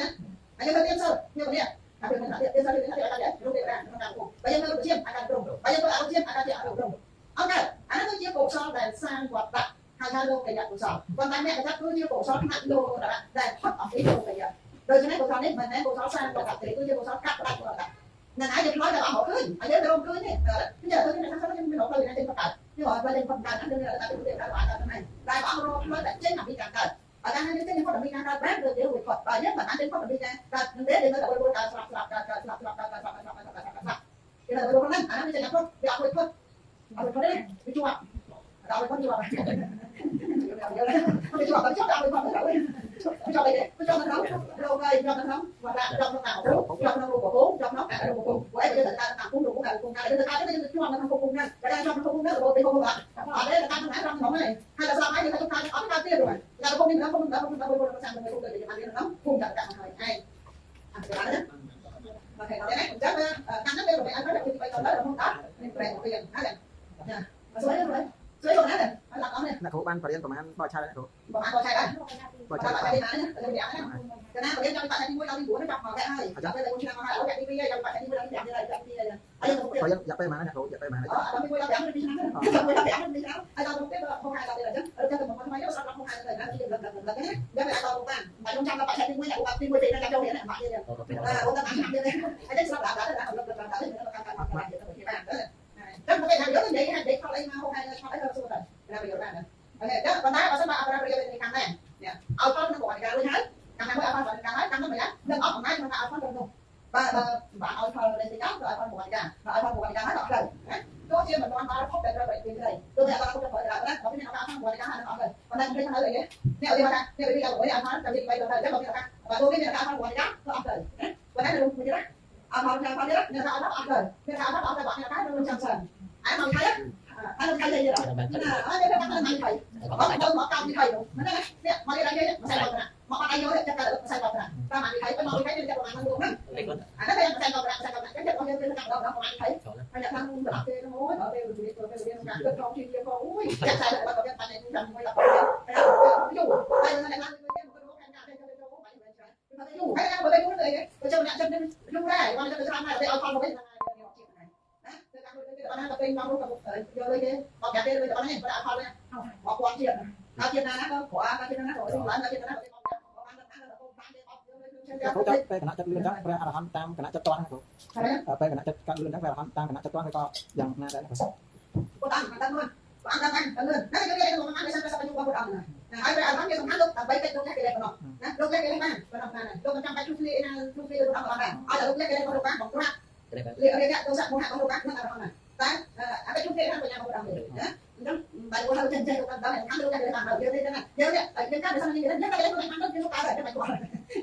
ហើយយើងធ្វើទៀនសិលនេះនេះអាពេលនេះទៀនសិលនេះអាការរូបទេក្នុងតាមភូមិបើយើងធ្វើរូបជាអាការព្រំបើយើងធ្វើអរូបជាអាការជាអរូបព្រំអត់កើតអានោះគឺជាកុសលដែលសាងវត្តដាក់ហើយថាលោកកុសលប៉ុន្តែអ្នកកុសលគឺជាកុសលថ្នាក់លោកដែលផុតអំពីលោកកុសលដូច្នេះកុសលនេះមិនមែនកុសលសាងវត្តដាក់ទេគឺជាកុសលកាត់ផ្ដាច់វត្តដាក់ហ្នឹងហើយយើងឆ្លើយតែអស់មកឃើញហើយយើងទៅរកឃើញទេខ្ញុំទៅខ្ញុំថាខ្ញុំមិនរកឃើញណាចេញបង្កើតខ្ញុំអត់ចេញបង្កើតហ្នឹងតែទៅទៅដល់អត់ហ្នឹងតែបងរកឆ្លើយតែចេញអំពីការកើតបើកាលណាយើងចេញផុតអំពីការកើតបានគឺយើងវាផុតបើយើងមិនបានចេញផុតអំពីការកើតហ្នឹងទេយើងនៅតែវល់កើតស្លាប់ស្លាប់កើតកើតស្លាប់ស្លាប់កើតកើតស្លាប់ស្លាប់ស្លាប់ស្លាប់ស្លាប់គេនៅរកហ្នឹងអាហ្នឹងវាចេញអត់ផុតវាអត់ផុតអត់ផុតទេវាជាប់ដល់វាផុតជាប់វាជាប់ដល់ជាប់ដល់វាផុតទៅជាប់អីទេជាប់នៅក្នុងលោកហើយជាប់នៅក្នុងវត្តជាប់ក្នុងកាជាប់ក្នុងរូបភូមិជាប់ក្នុងរូបភូមិព្រោះអីយើងត្រូវការតាមភូមិរូបភូមិភូមិការយើងត្រូវការយើងជាប់នៅក្នុងភូមិហ្នឹងតែជាប់ក្នុងភូមិហ្នឹងរបបពីភូមិអត់អត់ទេតាមហ្នឹងតាមហ្នឹងហើយហើយដល់ស្លាប់ហើយយើងត្រូវការអត់ការទៀតរួចដល់ភូមិនេះភូមិនេះភូមិនេះភូមិនេះតាមភូមិទៅយើងបានរៀនក្នុងភូមិចាក់កាហើយឯងអត់បានទេមកហើយដល់នេះចាំកម្មហ្នឹងវារបៀបអត់ដល់ទី3ដល់រហូតដល់នេះប្រែមកទៀតណាចាមកស្រួយស្រួយស្រួយណាស់អត់អត់នេះ អ្នកគ្រូបានបរៀនប្រហែលបោះឆាយអ្នកគ្រូ ប្រហែលបោះឆាយដែរ បោះឆាយ បាក់ទីណាណាទៅវាណាកណាបរៀនចាំបាក់ទី1ដល់ទី9ចាប់មកវគ្គហើយចាំពេល1ឆ្នាំមកហើយវគ្គទី2ចាំបាក់ទី1ដល់ទី5ទៀតចាំទី2ហើយយើង បរៀនយ៉ាប់ពេលប៉ុន្មានអ្នកគ្រូយ៉ាប់ពេលប៉ុន្មាន អត់ដល់1ដល់5ពីឆ្នាំចាំ1ដល់5ពីឆ្នាំហើយដល់ទៅទៀតហូរហើយដល់ទៀតអញ្ចឹងចាំទៅមកថ្មីយកស្រាប់ហូរហើយទៅណាទីលឹកលឹកលឹកណាយ៉ាងមិនអត់ដល់បានបាច់ខ្ញុំចាំដល់បាក់ទី1អ្នកបាក់ទី1ពេលណាចាំចូលរៀនបាក់ទៀតអឺអូនតាមឆ្នាំទៀតហើយចឹងស្រាប់ដល់ដល់លឹកលឹកដល់ដល់ដល់ដល់ដល់បានចឹងទៅថាយកនិយាយថានិយាយខលអីមកហូរហើយឆ្លងអីទៅសួរទៅណាប្រយោជន៍បានអូខេចឹងប៉ុន្តែបើសិនបើអបប្រយោជន៍នៃកម្មដែរនេះឲ្យផលក្នុងប្រវត្តិការរួចហើយកម្មមួយឲ្យផលប្រវត្តិការហើយកម្មនោះមិនយ៉ាងនឹងអត់អំណាចក្នុងការឲ្យផលក្នុងនោះបើបើបើឲ្យផលនៃទីកម្មទៅឲ្យផលប្រវត្តិការបើឲ្យផលប្រវត្តិការហើយដល់ផ្លូវណាទោះជាមិនបានដល់ភពដែលត្រូវប្រតិទិនក្តីទោះជាអត់ដល់ភពដែលត្រូវដល់ណាបើមានឱកាសក្នុងប្រវត្តិការហើយអត់ទៅប៉ុន្តែខ្ញុំឃើញនៅអីនេះឧទាហរណ៍ថានេះវិធីឲ្យឲ្យផលតាមទី3ដល់ទៅចឹងបើមានឱកាសបើទោះមានឱកាសផលប្រវត្តិការក៏អត់ទៅណាប៉ុន្តែលោកមួយទៀតណាឲ្យផលតាមផលទៀតអ្នកថាអត់អត់ទៅអ្នកថាអត់អត់ទៅបើអ្នកថានឹងចាំសិនអាមកថៃអានោះថៃយីដល់ណាអត់ទេតាមថៃថៃអត់ទៅមកកម្មថៃនោះណានេះមកនេះដែរមកសែកណាមកបាត់អាយុចិត្តកើតសែកណាតាមអាថៃទៅមកថៃនេះចិត្តប្រហែលនោះហ្នឹងអានោះតែសែកណាសែកណាចិត្តរបស់យើងទៅកម្មដល់ប្រហែលថៃហើយអ្នកខាងទៅដល់គេអូយដល់ពេលវាទៅពេលវាការគិតថងជាជាផងអូយចាក់សែកបាត់ទៅបានចាំមួយដល់យូរហើយអ្នកខាងទៅមកទៅខាងការទៅទៅបាច់ច្រើនទៅយូរហើយបើទៅយូរទៅអីទៅចាំអ្នកចិត្តយូរដែរបានទៅច្រើនដែរទៅឲ្យផលមកវិញណាទៅតាមទៅបានទៅពេញមកនោះក៏យកលុយគេបកគេលុយទៅបានហ្នឹងបើអត់ផលទេបកគាត់ទៀតណាទៀតណាក៏គ្រាន់ទៀតណាក៏ឡើងទៀតណាទៅបកបានទៅបានទៅបានទេបកយកលុយ អ្នកគ្រូចាំពេលគណៈចិត្តលឿនចឹងព្រះអរហន្តតាមគណៈចិត្តតន់គ្រូពេលគណៈចិត្តកាត់លឿនចឹងព្រះអរហន្តតាមគណៈចិត្តតន់ឬក៏យ៉ាងណាដែរគ្រូ គាត់តាមតាមនោះតាមតាមតាមលឿនណាយកគេមកបានគេសាប់សាប់យុរបស់គាត់អង្គណាហើយព្រះអរហន្តគេសំខាន់លោកដើម្បីកិច្ចលោកនេះគេលេប៉ុណ្ណោះណាលោកនេះគេលេបានប៉ុណ្ណោះណាលោកមិនចាំបាច់ជួយគ្នាណាជួយគ្នាលោកអង្គដែរឲ្យតែលោកនេះគេលេប៉ុណ្ណោះបានបងក្រាបលារៀកទោសៈមោហៈរបស់លោកបាននឹងអរហន្តណាតែអត់ជួយគ្នាណាបញ្ញារបស់អង្គទេណាអញ្ចឹងបែរគាត់ទៅចេញចេញលោកដល់ខាងលោកគេលេបានហើយយើងនេះណាយើងនេះយើងកាត់ដោយសារយើងនេះគេលេបានទៅយើងកើតតែមិនគាត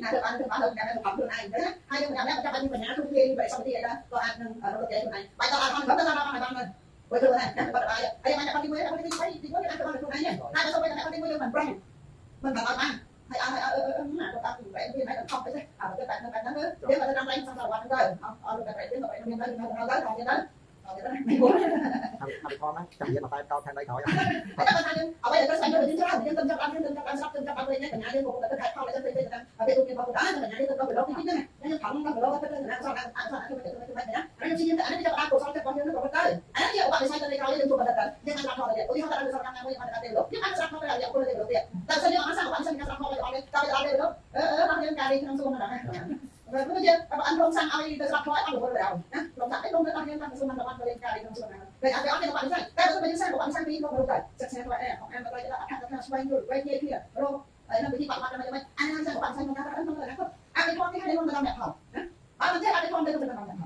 ់ណាទៅបានទៅបានទៅកាន់ទៅខ្លួនឯងណាហើយយើងមិនចាំបាច់មានបញ្ញាជួយគ្នាបរិសុទ្ធទីអីដែរក៏អាចនឹងរកគេខ្លួនឯងបាយតអរហន្តទៅដល់បានបានបើធ្វើណាបាត់បាយហើយបានតែទី1ទី2ទី1គេអាចទៅបានខ្លួនឯងតែបើសូម្បីតែទី1យើង មិនប្រាំងមិនបានឲ្យបានហើយឲ្យឲ្យណាក៏តាមបែបវាមិនខំទៅទេអើទៅបែបហ្នឹងបែបហ្នឹងយើងទៅតាមរែងសង្សារវត្តហ្នឹងទៅអត់ទៅបែបនេះបែបនេះទៅទៅទៅទៅទៅមិនគួរ អភិធម្មហ្នឹងចាំរៀនមកតែកោតថែមដៃក្រោយ តែបើថាយើងអ្វីដែលត្រូវស្វែងយល់យើងច្រើនយើងទៅចាប់បានយើងទៅចាប់បានស្រាប់ទៅចាប់បានវិញកញ្ញាយើងក៏ទៅខែផលទៅទៅទៅទៅទៅទៅទៅដល់កញ្ញាយើងទៅដល់ទីហ្នឹងយើងថងដល់ទៅទៅណាសោះដល់អត់សោះទៅទៅទៅទៅណាយើងជាអានេះចាប់បានកុសលចិត្តរបស់យើងទៅទៅអានេះឧបនិស្ស័យទៅក្រោយយើងជួបទៅទៅយើងអាចស្រាប់ផលទៅឧទាហរណ៍ទៅសកម្មណាមួយអត់ទៅលោកយើងអាចស្រាប់ផលទៅយកពលទៅលោកទៀតតែសិនយើងអត់សាឧបនិស្ស័យការស្រាប់ផលទៅអត់ទេទៅដល់ទៅលោកអឺអឺដល់យើងការរីក្នុងសួនហ្នឹងណាព្រោះយើងបើអនរងសាំងឲ្យទៅស្រាប់ផលអត់រវល់ទៅដល់ណារងសាំងអីរងទៅដល់យើងតាមសួនហ្នឹងដល់យើងការរីក្នុងសួនហ្នឹងតែអត់អត់មានឧបនិស្ស័យតែបើយើងសាំងឧបនិស្ស័យពីលោកទៅសិក្សាទៅអែអអានទៅដល់អត់ថាស្វែងយល់វែងញែកគ្នារកហើយនៅវិធីបាក់បាត់មិនអានសាំងឧបនិស្ស័យក្នុងការក្នុងអនាគតអភិធម្មនេះឲ្យក្នុងដល់អ្នកផលណាអត់ទេអភិធម្មទៅក្នុងដល់អ្នកផ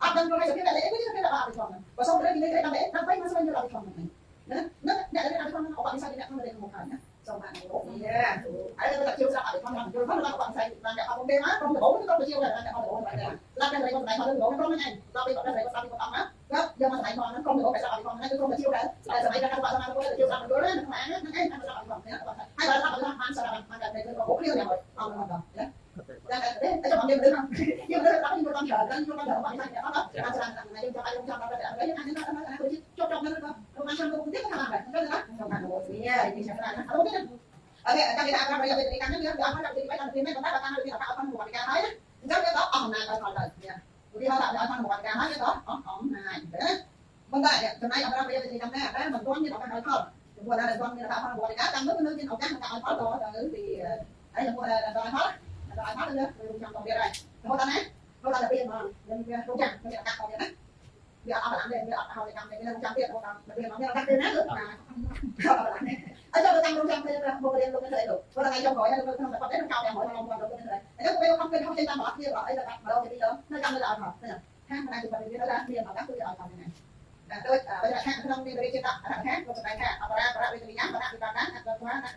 លអត់ដឹងខ្លួនឯងសភាពតែអីវិញទៅដល់អភិធម្មបើសុំទៅនិយាយដល់ដើម្បីមកស្វែងយល់អភិធម្មហ្នឹងណាអ្នករៀនអភិធម្មឧបនិស្ស័យអ្នកក្នុងរៀនមកហើយណាសូមបានអូយហើយទៅជាស្រាប់អភិធម្មយល់ផងដល់ឧបនិស្ស័យបានតែអត់ទេមកក្រុមដំបូងក្រុមជាដែរតែអត់ដំបូងដែរស្រាប់តែក្រុមដៃផងដំបូងក្រុមហ្នឹងឯងដល់ពេលគាត់ដែរគាត់ស្រាប់ពីគាត់អត់ណាក៏យកមកដៃផងហ្នឹងក្រុមដំបូងតែស្រាប់អភិធម្មហ្នឹងគឺក្រុមជាដែរតែសម័យកាលគាត់សម័យគាត់ជាស្រាប់យល់ហ្នឹងហ្នឹងឯងស្រាប់អភិធម្មហ្នឹងហើយបើស្រាប់អភិធម្មបានស្រាប់បានតែគឺក៏គ្រាយ៉ាងអត់អត់ដល់ណាតែតែចាំយើងរឿងយើងរឿងដល់យើងដល់ច្រើនដល់យើងដល់បានតែអត់អត់ច្រើនតែយើងចាំយើងចាំដល់តែយើងអានេះដល់ដល់ជប់ជប់ហ្នឹងក៏បានចាំទៅទៀតថាបានដែរណាខ្ញុំបានមកនេះនេះចាំណាអត់ទេអត់ទេចាំគេថាប្រាប់យើងពីកម្មហ្នឹងយើងអត់ដល់ទី3ដល់ទី1ប៉ុន្តែបើតាមពីអត់អត់មកការហើយណាអញ្ចឹងយើងក៏អស់អំណាចឲ្យផលទៅនេះឧទាហរណ៍ថាឲ្យផលមកការហើយយើងក៏អស់អំណាចណាប៉ុន្តែចំណែកអប្រាប់យើងពីកម្មណាតែមិនទាន់មានឱកាសឲ្យផលចំពោះដែលទាន់មានឱកាសផលមកការតាមនោះគឺមានឱកាសក្នុងការឲ្យផលទៅពីហើយចំពោះដែលឲ្យផលដល់ឲ្យផលទៅរងចាំតទៀតហើយរហូតដល់ណារហូតដល់ពេលមកយើងវារងចាំមានឱកាសតទៀតណាវាអត់បលាំងទេវាអត់ឲ្យកម្មទេវារងចាំទៀតរហូតដល់ពេលមកមានឱកាសទៀតណាគឺអត់បលាំងទេអញ្ចឹងទៅតាមរងចាំទៅមករៀនលោកនេះទៅលោកព្រោះថ្ងៃចុងក្រោយនៅក្នុងតែគាត់ទេកោតែមួយឡងគាត់លោកនេះទៅអញ្ចឹងពេលខំពេលខំចេញតាមអត់គ្នាអីទៅបាត់មកដល់ទីទៅនៅចាំនៅឲ្យផលខាងផ្នែកទីវានៅថាមានឱកាសគឺឲ្យផលនេះណាដូចបើថាក្នុងនេះរាជតថាលោកសម្ដែងថាអបរាបរវេទនីបរវិបាកអត់ថាណា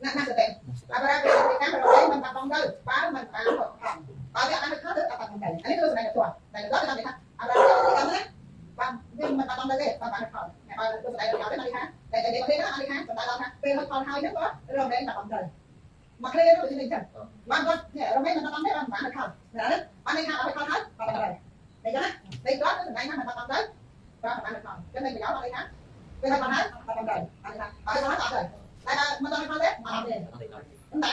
ណាទៅអបរាវេទនីកម្មរយមិនបាត់បងទៅបើមិនបានផងបើវាអត់បានខុសទៅអត់បាត់បងទៅអានេះគឺសម្ដែងទៅតែដល់ទៅថាអបរាវេទនីកម្មណាបានវាមិនបាត់បងទៅទេបើបានខុសបើសម្ដែងទៅដល់នេះថាតែតែនេះទេណាអានេះថាសម្ដែងដល់ថាពេលហុចផលហើយហ្នឹងក៏រំលែងបាត់បងទៅមកឃ្លានោះវានេះចឹងបានគាត់រំលែងមិនបាត់បងទេបានបានខុសណាបាននេះថាអត់ខុសហើយបាត់បងទៅតែចឹងណាតែគាត់សម្ដែងថាមិនបាត់បងទៅបានបានខុសចឹងតែប្រយោជន៍អត់នេះថាពេលហុចផលហើយបាត់បងទៅអានេះថាអត់ខុសអត់ទៅតែមិនដល់ខុសទេមកអត់ទេតែ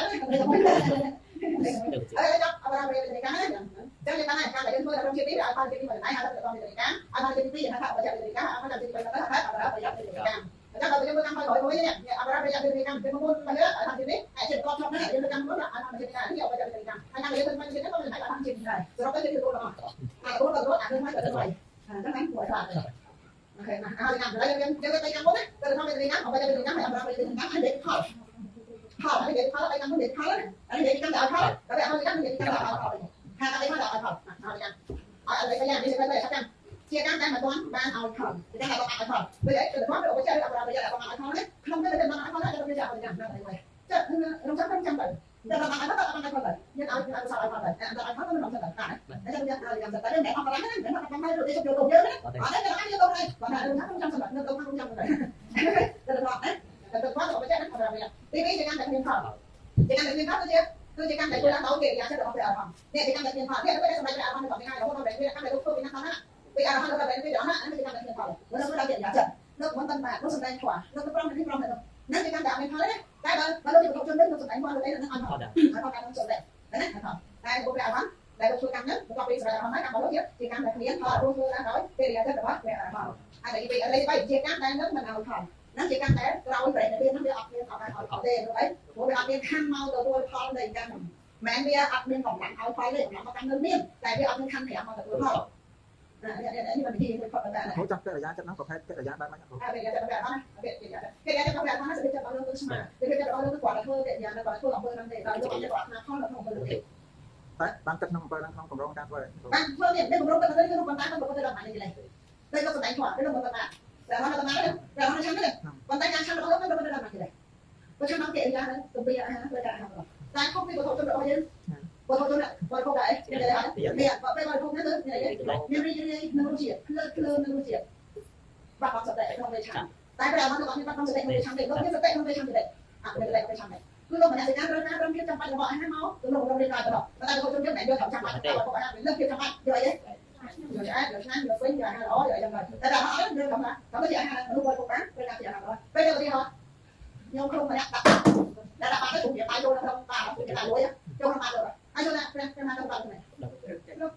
អីចាប់អបរាវេទនីកម្មហ្នឹងចឹងយើងបានការដែលយើងធ្វើក្នុងជាតិនេះឲ្យផលជាតិនេះមកណៃហៅថាទៅវេទនីកម្មឲ្យផលជាតិទី2ហៅថាអបរាវេទនីកម្មឲ្យផលជាតិទី3ទៅហៅអបរាវេទនីកម្មអញ្ចឹងដល់យើងធ្វើកម្មក្រោយមួយនេះអបរាវេទនីកម្មពីមុនមកលើឲ្យផលជាតិនេះហើយជាតិកប់ជាប់ហ្នឹងយើងធ្វើកម្មមុនឲ្យផលជាតិនេះនេះអបរាវេទនីកម្មហើយកម្មយើងធ្វើកម្មជាតិនេះក៏មិនឲ្យផលជាតិនេះដែរសរុបទៅជាតិទទួលដល់អាទទួលដល់អានឹងមកទៅទៅអញ្ចឹងហ្នឹងគួរឲ្យខ្លាចអូខេណាហើយកម្មឡើយយើងយើងទៅកម្មមុនណាទៅធម្មវេទនីកម្មអបរាវេទនីកម្មហើយអបរាវេទនីកម្មហើយលេខផលផលហើយលេខផលហើយកម្មលេខផលហើយលេខកម្មទៅឲ្យផលដល់ឲ្យកម្មលេខកម្មទៅឲ្យផលថាតែមកដល់ឲ្យផលឲ្យកម្មឲ្យលេខយ៉ាងនេះទៅទៅកម្មជាកម្មតែមិនទាន់បានឲ្យផលជាកម្មតែឲ្យផលដូចអីទៅធម្មឧបជាអបរាវេទនីកម្មឲ្យផលនេះក្នុងនេះទៅមិនឲ្យផលទៅវាឲ្យកម្មណាស់ហើយចារំចាំចាំទៅតែដល់ឲ្យផលដល់ឲ្យផលទៅយើងឲ្យឲ្យសល់ឲ្យផលទៅដល់ឲ្យផលទៅរំចាំទៅណាតែយើងឲ្យកម្មតែតែអបរាហ្នឹងមិនអត់បានទៅយកទៅយើងណាអត់ទេតែយកទៅហើយបើថារំចាំចាំសម្រាប់នៅទៅរំចាំទៅទៅដល់ណាតែទៅគាត់ឧបជាអបរាវេទនីទី2ជាកម្មតែមានផលជាកម្មតែមានផលគឺជាកម្មដែលជួយដល់កិរិយាចិត្តរបស់ព្រះអរហន្តនេះជាកម្មដែលមានផលនេះដើម្បីសម្រេចព្រះអរហន្តរបស់នេះហើយរហូតដល់ពេលកម្មដែលលោកធ្វើពីណាដល់ណាពីអរហន្តដល់ពេលពីអរហន្តនេះជាកម្មដែលមានផលមើលមើលដល់កិរិយាចិត្តលោកមិនបានលោកសម្ដែងធម៌លោកទៅប្រំនេះប្រំនេះនឹងជាកម្មដែលមានផលទេតែបើលោកជាបុគ្គលជននេះលោកសម្ដែងធម៌លោកអីនឹងឲ្យផលឲ្យផលកម្មនឹងសម្ដែងណាផលតែព្រះអរហន្តដែលលោកធ្វើកម្មហ្នឹងបន្ទាប់ពីសម្រេចអរហន្តហើយកម្មរបស់លោកជាកម្មដែលមានផលរួមធ្វើឡើងដោយកិរិយាចិត្តរបស់ព្រះអរហន្តហើយទី2លេខ3ជាកម្មដែលនឹងមិនឲ្យផលហ្នឹងជាកម្មដែលក្រោយប្រេណិពានហ្នឹងវាអត់មានអត់បានឲ្យផលទេព្រោះអីព្រោះវាអត់មានខណ្ឌមកទទួលផលនៃកម្មមិនមែនវាអត់មានកម្លាំងឲ្យផលទេកម្លាំងមកកម្មនឹងមានតែវាអត់មានខណ្ឌមកទទួលផលនេះមិនវិធីមួយផុតដល់ណា គ្រូចាស់កិរិយាចិត្តហ្នឹងប្រភេទកិរិយាបែបម៉េចគ្រូ កិរិយាចិត្តបែបហ្នឹងកិរិយាកិរិយាចិត្តបែបហ្នឹងសេចក្ដីចិត្តរបស់លោកគឺស្មើសេចក្ដីចិត្តរបស់លោកគឺគាត់តែធ្វើកិរិយាគាត់ធ្វើអំពើហ្នឹងទេដល់លោកអត់គាត់ណាផលក្នុងអំពើទេ តែបានគិតក្នុងអំពើហ្នឹងក្នុងកម្រងការធ្វើ បានធ្វើនេះនេះកម្រងទៅគឺប៉ុន្តែមិនប្រព្រឹត្តដល់ណានេះទេតែលោកសម្ដែងធម៌លោកមិនថាតែហត់ណាតែហត់ឆាំទេប៉ុន្តែការឆាំរបស់លោកមិនប្រព្រឹត្តដល់ណាទេបើឆាំដល់កិរិយាហ្នឹងទំពីអាហារធ្វើការអាហារតែខុសពីវត្ថុជនរបស់យើងវត្ថុជនបរិភោគដែរនេះបើពេលបរិភោគហ្នឹងគឺមានរីករាយនឹងរសជាតិភ្លើតភ្លើននឹងរសជាតិបាត់បង់សតិក្នុងពេលឆាំតែព្រះអរហន្តលោកអត់មានបាត់បង់សតិក្នុងពេលឆាំទេលោកមានសតិក្នុងពេលឆាំទេ អត់មានលេខទៅចាំទេគឺលោកមនសិការត្រូវការត្រឹមភាពចាំបាច់របស់អាហារមកទៅលោករៀបការទៅដល់តែលោកជនយើងតែយកត្រូវចាំបាច់របស់អាហារវាលើសភាពចាំបាច់យកអីយកឆ្អែតយកឆ្ងាញ់យកពេញយកអាហារល្អយកអីចឹងទៅតែដល់អត់យើងកំថាកំទៅជាអាហារមនុស្សបរិភោគបានត្រូវការជាអាហារល្អពេលទៅទីហោខ្ញុំក្នុងម្នាក់ដាក់ដាក់បាត់ទៅពុំបាយចូលក្នុងបាតពុំដាក់លុយចូលក្នុងបាតទៅហើយចូលណាព្រះព្រះមកទៅបាតទៅលោ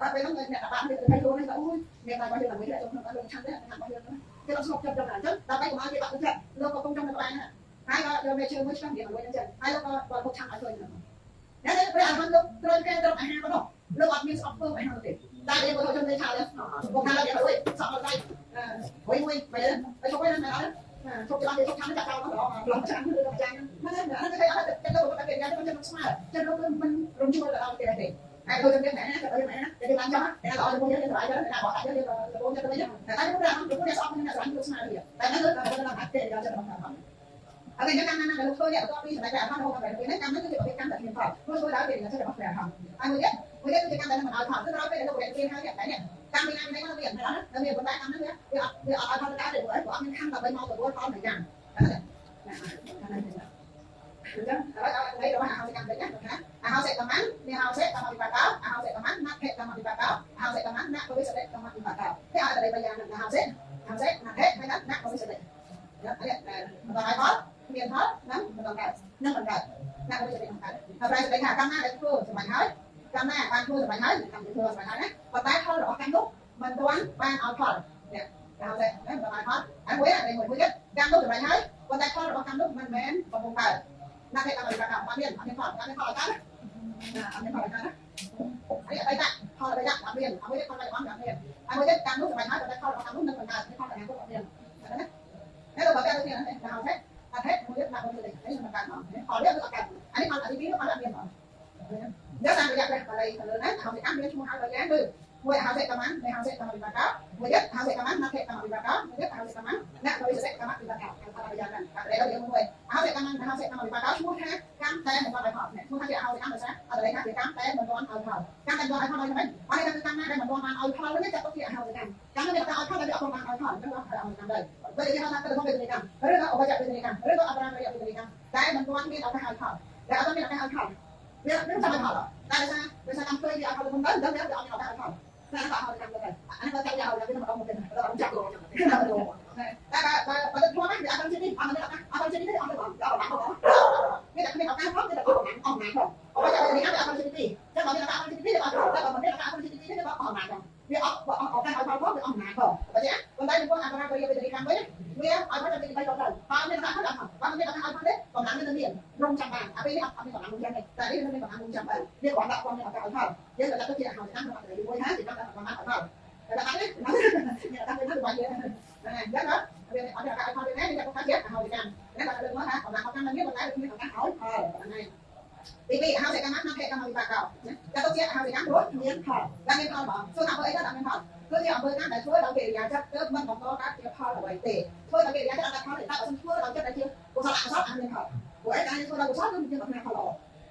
កបាត់ពេលហ្នឹងអ្នកដាក់បាតទៅឲ្យខ្លួនហ្នឹងអូយមានបាយរបស់យើងដើម្បីចូលក្នុងបាតលោកឆាន់ទេអាហាររបស់យើងគេអត់ស្ងប់ចិត្តចឹងអញ្ចឹងដើម្បីកុំឲ្យគេបាក់ទឹកចិត្តលោកក៏កំពុងចាំនៅក្បែរហ្នឹងហើយក៏យកមេជើងមួយឆ្នាំរៀនមួយហ្នឹងចឹងហើយលោកក៏បរិភោគឆាន់ឲ្យឃើញហ្នឹងតែព្រះអរហន្តលោកត្រូវការត្រឹមអាហារប៉ុណ្ណោះលោកអត់មានស្អប់ពើអាហារទេតែយើងក៏ចូលទៅឆាដែរបងថាលោកយកលុយសក់មកដៃហុយមួយបែរទៅឈប់វិញណាអត់ឈប់ច្បាស់គេឈប់ឆាន់ចាក់ចោលមកឡងឆាន់ឬក៏ចាញ់ហ្នឹងហ្នឹងគេអត់ចិត្តលោកតែគេយ៉ាងទៅចិត្តស្មើចិត្តលោកគឺមិនរំជួលទៅដល់គេទេហើយចូលទៅណាទៅណាគេបានចង់តែល្អជាមួយយើងសុបាយទៅណាបោះដាក់យើងលបងចិត្តទៅវិញតែតែព្រះអង្គលោកអ្នកស្អប់នឹងអ្នកស្រឡាញ់លោកស្មើទៀតតែហ្នឹងគឺដល់ណាទេដល់ចិត្តរបស់ខ្ញុំអត់ទេកម្មណាដែលលោកធ្វើនេះបន្ទាប់ពីសម្រាប់ព្រះអរហន្តរហូតដល់ពេលនេះកម្មនេះគឺជាប្រភេទកម្មដែលមានផលព្រោះធ្វើដល់ពេលនេះចិត្តរបស់ព្រះអរហន្តហើយមួយទៀតមួយទៀតគឺជាកម្មដែលមិនឲ្យផលគឺក្រោយពេលដែលលោករៀនពីហើយនេះតែនេះកម្មពីណាពីណាមកទៀតណានៅមានប៉ុន្តែកម្មហ្នឹងវាអត់វាអត់ឲ្យផលកើតទេព្រោះអត់មានខំដើម្បីមកទទួលផលនៃកម្មណាអញ្ចឹងឥឡូវឲ្យរបស់អហោសិកម្មវិញណាថាអហោសិកម្មនេះហោសិកម្មវិបាកអហោសិកម្មណដ្ឋិកម្មវិបាកអហោសិកម្មណបវិសតិកម្មវិបាកទេឲ្យតែបីយ៉ាងណាហោសិហោសិណដ្ឋិហើយណបវិសតិណានេះបន្តឲ្យផលមានផលណាបន្តកើតនឹងបន្តកើតណបវិសតិកម្មកើតហើយប្រែសេចក្តីថាកម្មណាដែលធ្វើសម្រាប់ហើយកម្មណាបានធ្វើសម្រាប់ហើយកម្មធ្វើសម្រាប់ហើយណាប៉ុន្តែផលរបស់កម្មនោះមិនទាន់បានឲ្យផលនេះហៅសិណាមិនបានផលហើយមួយណាមួយទៀតកម្មនោះសម្រាប់ហើយប៉ុន្តែផលរបស់កម្មនោះមិនមែនកំពុងកើតណាគេតាមវិបាកអត់មានអត់មានផលអត់មានផលអត់កើតណាអត់មានផលអត់កើតណាអីអីតាផលអីតាអត់មានអត់មានផលអត់មានអត់មានហើយមួយទៀតកម្មនោះសម្រាប់ហើយប៉ុន្តែផលរបស់កម្មនោះនឹងបង្កើតផលអនាគតអត់មានណានេះលោកបើកើតទៅនេះណាហៅទេអត់ទេមួយទៀតណាមួយទៀតនេះមិនកើតមកផលនេះគឺអត់កើតអានេះផលអទី2ផលអត់មានមកយកតាមរយៈព្រះបាលីទៅលើណាហៅសិកម្មមានឈ្មោះហៅដល់យ៉ាងគឺមួយហៅសិកម្មនៃហៅសិកម្មវិបាកមួយទៀតហៅសិកម្មណដ្ឋិកម្មវិបាកមួយទៀតហៅសិកម្មណបវិសតិកម្មវិបាកហៅដល់យ៉ាងហ្នឹងតែដល់យើងមួយហៅសិកម្មហៅសិកម្មវិបាកឈ្មោះថាកម្មតែមិនទាន់ឲ្យផលឈ្មោះថាជាហៅសិកម្មដោយសារអត់លេខថាជាកម្មតែមិនទាន់ឲ្យផលកម្មតែមិនទាន់ឲ្យផលដល់យ៉ាងម៉េចអត់ទេកម្មណាដែលមិនទាន់បានឲ្យផលនេះចាត់ទុកជាហៅសិកម្មកម្មនេះវាឲ្យផលតែវាអត់បានឲ្យផលអញ្ចឹងហៅសិកម្មដែរបើនិយាយថាទៅក្នុងវេទនាកម្មឬក៏អបច្ចវេទនាកម្មឬក៏អបរាមរិយវេទនាកម្មតែមិនទាន់មានឱកាសឲ្យផលតែអត់មានឱកាសឲ្យផលវាមិនចាំឲ្យផលតែដោយសារកម្មធ្វើវាឲ្យផលមុនទៅដល់វាអត់មានឱកាសឲ្យផលណាក៏ឲ្យកម្មទៅអានេះក៏ចាប់យកឲ្យវាមកដល់មកទៅដល់ចាប់តែបើបើទៅធ្វើហ្នឹងវាអត់ទៅនេះអត់មានឱកាសអត់ទៅនេះទេអត់ទៅអត់ដល់មានតែគ្មានឱកាសផងមានតែអត់អស់ណាផងអត់ចាំនេះអត់ទៅនេះចាំបើមានឱកាសអត់ទៅនេះអត់តែបើមិនមានឱកាសអត់ទៅនេះទេក៏អស់ណាផងវាអត់ឱកាសឲ្យផលផងវាអស់ណាផងបើចេះប៉ុន្តែចំពោះអបរាមរិយវេទនាកម្មវិញវាឲ្យផលទៅទី3ដល់ទៅបើមានឱកាសឲ្យផលបើមានឱកាសឲ្យផលទេកម្លាំងនៅមានរងចាំបានអាពេលនេះអត់មានកម្លាំងរងចាំទេតែនេះមានកម្លាំងរងចាំបានវាគ្រាន់ដាក់ផងមានឱកាសឲ្យផលយើងក៏ចាត់ទុកជាអហោសិកម្មក្នុងអត្ថន័យមួយថាជាកម្មដែលប្រមាណឲ្យផលតែដល់នេះអ្នកដាក់ទៅទៅបាយហ្នឹងអញ្ចឹងណាវាអត់មានឱកាសឲ្យផលទេណានេះចាត់ទុកថាជាអហោសិកម្មណាដល់លើកមកថាកម្លាំងឱកាសនឹងមានប៉ុន្តែវាគ្មានឱកាសឲ្យផលប៉ុណ្ណឹងទី2អហោសិកម្មក្នុងភេកម្មវិបាកណាចាត់ទុកជាអហោសិកម្មព្រោះមានផលតែមានផលបងសួរថាបើអីទៅអត់មានផលគឺជាអំពើកម្មដែលធ្វើដោយកិរិយាចិត្តទៅមិនបង្កកើតជាផលអ្វីទេធ្វើដោយកិរិយាចិត្តអត់ផលទេតែបើសិនធ្វើដោយចិត្តដែលជាកុសលអកុសលអត់មានផលព្រោះអីតែធ្វើដោយកុសលគឺយើងប្រាថ្នាផលល្អ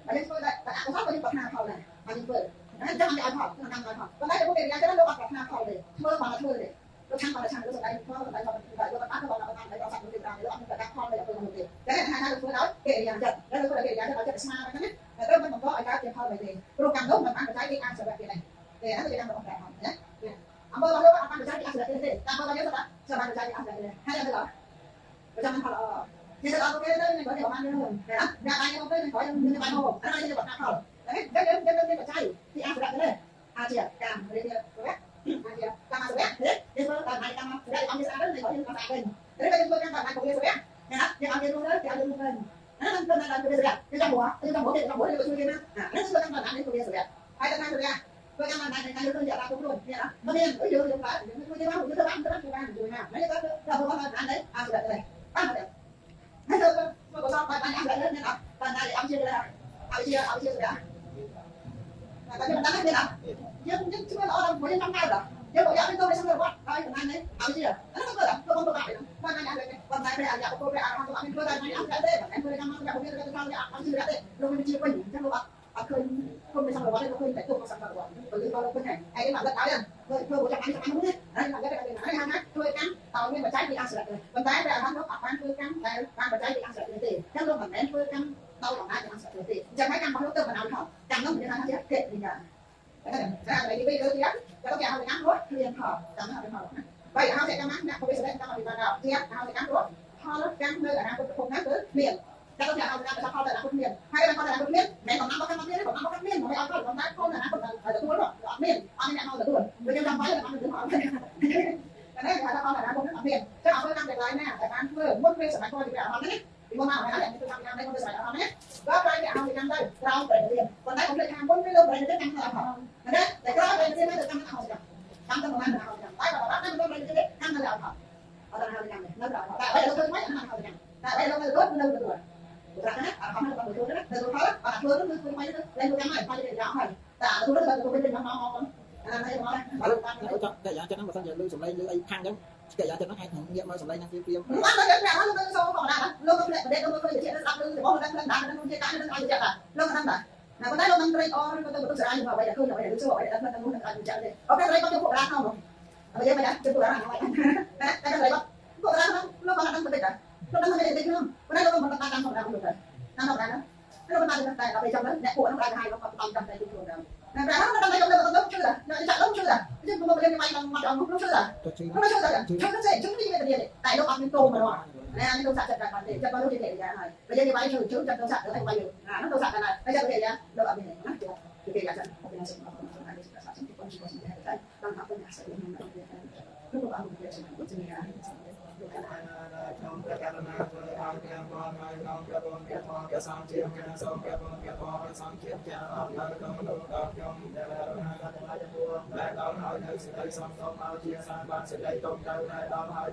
បើយើងធ្វើដោយអកុសលក៏យើងប្រាថ្នាផលដែរបើយើងធ្វើអញ្ចឹងអត់ឲ្យផលក្នុងកម្មឲ្យផលប៉ុន្តែចំពោះកិរិយាចិត្តលោកអត់ប្រាថ្នាផលទេធ្វើបានធ្វើទេលោកឆាន់បានឆាន់លោកសម្ដែងផលសម្ដែងផលលោកបានបានបានបានដល់សាច់លោកតាមលោកអត់មានប្រកាសផលនៃអំពើនោះទេតែថាថាលោកធ្វើដោយកិរិយាចិត្តแล้วលោកធ្វើដោយកិរិយាចិត្តឲ្យចិត្តស្មើហ្នឹងណាតែមិនបង្កឲ្យកើតជាផលអ្វីទេព្រោះកម្មនោះមិនបានបច្ច័យពីអសវៈទៀតទេទេអានោះជាកម្មរបស់ព្រះអង្គណាអំពើរបស់លោកអត់បានបច្ច័យពីអសវៈទៀតទេតាមរបស់យើងសម្រាប់បច្ច័យពីអសវៈទៀតហើយទៅដល់ប្រចាំផលល្អនេះទៅដល់គេទៅនេះគាត់ប្រហែលរឿងណាអ្នកបាយមកទៅនេះគាត់យើងបាយមកអានេះយើងប្រាថ្នាផលតែយើងយើងមានបច្ច័យពីអសវៈទេអាជាកម្មរៀបរៀបអាជាកម្មអសវៈទេយើងធ្វើដល់បាយកម្មអសវៈអត់មានស្អាតទេគាត់យើងអត់ស្អាតវិញឬក៏យើងធ្វើកម្មដល់បាយកុសលៈណាយើងអត់មានរួមទៅគេអត់រួមទៅណានឹងធ្វើដល់កុសលៈយើងចាំហួយើងចាំហួគេចាំហួយើងជួយគេណានេះធ្វើកម្មដល់នេះកុសលៈហើយដល់ណាសវៈធ្វើកម្មដល់នេះយើងធ្វើយ៉ាដល់ខ្លួននេះណាមិនមានយើងយើងបាទយើងជួយគេមកយើងធ្វើបានទៅបានជួយណានេះទៅដល់ធ្វើដល់នេះអសវៈទេបានទេហើយទៅមកកុសលបាយបានអសវៈនេះអត់បានណាអត់ជាអត់ជាអត់ជាសវៈតែខ្ញុំមិនដឹងទេណាយើងយើងជួយល្អដល់ព្រោះយើងចង់កើតដល់យើងบอกอยากเป็นตัวในสังสารวัฏได้ขนาดนี้เอาเชื่อแล้วก็เกิดตัวคนตัวบาปว่าไงอะไรเนี่ยวันไหนไปอยากตัวไปอ่านตัวอันนี้ตัวใดไม่เอาได้แบบนั้นเลยนะมันแบบผมเนี่ยจะทำเนี่ยเอาเชื่อได้ลงไปเชื่อไปอยู่จังหวะเอาเคยคนในสังสารวัฏเราเคยแต่ตัวของสังสารวัฏหรือเราเคยแข่งไอ้นี่แบบแล้วเนี่ย ធ្វើធ្វើចាំបាច់ចាំនោះណាហើយគេហៅថាធ្វើកម្មតើមានបច្ច័យពីអសុរៈទេប៉ុន្តែព្រះអរហន្តលោកអត់បានធ្វើកម្មដែលបានបច្ច័យពីអសុរៈទេអញ្ចឹងលោកមិនមែនធ្វើកម្មដោយអំណាចអសុរៈទេអញ្ចឹងហើយកម្មរបស់លោកទៅមិនឲ្យផលកម្មនោះមានថាជាកិរិយាតែតែនេះវិញលើទៀតតែគេហៅកម្មរត់គ្មានផលកម្មនោះអត់ផលណាបើហៅតែកម្មណាក៏វាសម្រេចកម្មអភិបាលដល់ទៀតហៅតែកម្មរត់ផលកម្មនៅអនាគតភពណាគឺមានតែគេហៅកម្មផលទៅអនាគតមានហើយផលទៅអនាគតមានមិនកំណត់របស់កម្មមានកំណត់របស់កម្មមានមិនឲ្យផលកំណត់ផលអនាគតទទួលអត់មានអត់មានអ្នកមកទទួលវាខ្ញុំចាំបាយអត់មានផលតែនេះគេថាផលអនាគតអត់មានចឹងអត់ធ្វើកម្មទាំងឡាយណាតែបានធ្វើមុនពេលសម័យផលជាព្រះអរហន្តណាពីមុនមកហើយនេះគឺកម្មនេះមុនពេលសម័យអរហន្តណាក៏ប្រែគេឲ្យកម្មទៅក្រោមប្រែរៀនប៉ុន្តែកុំភ្លេចថាមុនពេលលោកប្រែរៀនកម្មអត់ផលណាតែក្រោយប្រែរៀនទៅកម្មអត់កម្មទៅមិនបានអត់កម្មតែបើអត់តាមប្រែរៀនកម្មនៅអត់ផលអត់ដល់កម្មនៅដល់តែបើលោកធ្វើមិនអត់កម្មតែបើលោកនៅទទួលនៅទទួលព្រោះណាអត់ផលទៅទទួលណាទៅផលអត់ធ្វើទៅគឺធ្វើមិនទៅលែងធ្វើកម្មហើយផលទៅយ៉ាងហើយតែអត់ទទួលទៅទទួលវិញមកមកអានេះមក ឥឡូវចង់តែយ៉ាងចឹងបើសិនជាលឺសំឡេងលឺអីផាំងចឹងកិរិយាចឹងហ្នឹងអាចនឹងងាកមកសំឡេងហ្នឹងព្រាម បានតែព្រះលោកទៅសូមផងដែរលោកទៅប្រទេសលោកទៅជាស្ដាប់លឺរបស់ដឹងដឹងដែរនឹងជាការនឹងឲ្យជាដែរលោកដឹងដែរណាប៉ុន្តែលោកនឹងត្រេកអរក៏ទៅបន្ទុកសារាយអ្វីដែលឃើញអ្វីដែលលឺអ្វីដែលដឹងនឹងឲ្យជាទេអូខេត្រេកអរទៅពួករាក្នុងអ្វីយ៉ាងម៉េចដែរទៅពួករាហ្នឹងណាតែត្រេកអរពួករាក្នុងលោកក៏ដឹងទៅដែរលោកដឹងទៅតិចក្នុងប៉ុន្តែលោកមិនបានតាមធម្មតាលោកទៅតាមធម្មតាណាលោកមិនបានតែដល់ពេលចាំទៅអ្នកពួកហ្នឹងបានឲ្យលោកក៏តាមចាំតែខ្លួនដែរណាព្រះលោកដឹងតែលោកទៅជឿដែរចាក់លោកជឿដែរយើងមករៀនវាយដល់មកដល់លោកជឿដែរ ចុះជឿ លោកជឿដែរជឿទៅជឿនេះវាទៅតែលោកអត់មានតោម្ដងណានេះលោកសាក់ចិត្តបានទេចិត្តលោកជាកិរិយាហើយបើយើងវាយជឿជឿចិត្តលោកសាក់ទៅឲ្យវាយយើងណានោះលោកសាក់ដែរហើយចិត្តកិរិយាលោកអត់មានណាជាកិរិយាចឹងអរគុណសូមអរគុណសូមអរគុណសូមអរគុណសូមអរគុណតែដល់អរគុណអាសយនឹងលោកអរគុណសូមអរគុណជំរាប ក្នុងព្រះករុណាធ្វើឲ្យព្រះបងហើយក្នុងព្រះបងព្រះផងព្រះសង្ឃជាគណៈសូមព្រះបងព្រះផងព្រះសង្ឃជាចាអរដល់ក្នុងលោកដល់ខ្ញុំដែលរណាដល់ហើយចំពោះដែលដល់ហើយនៅសេចក្តីសំសុខឲ្យជាសាបានសេចក្តីទុំទៅដែលដល់ហើយ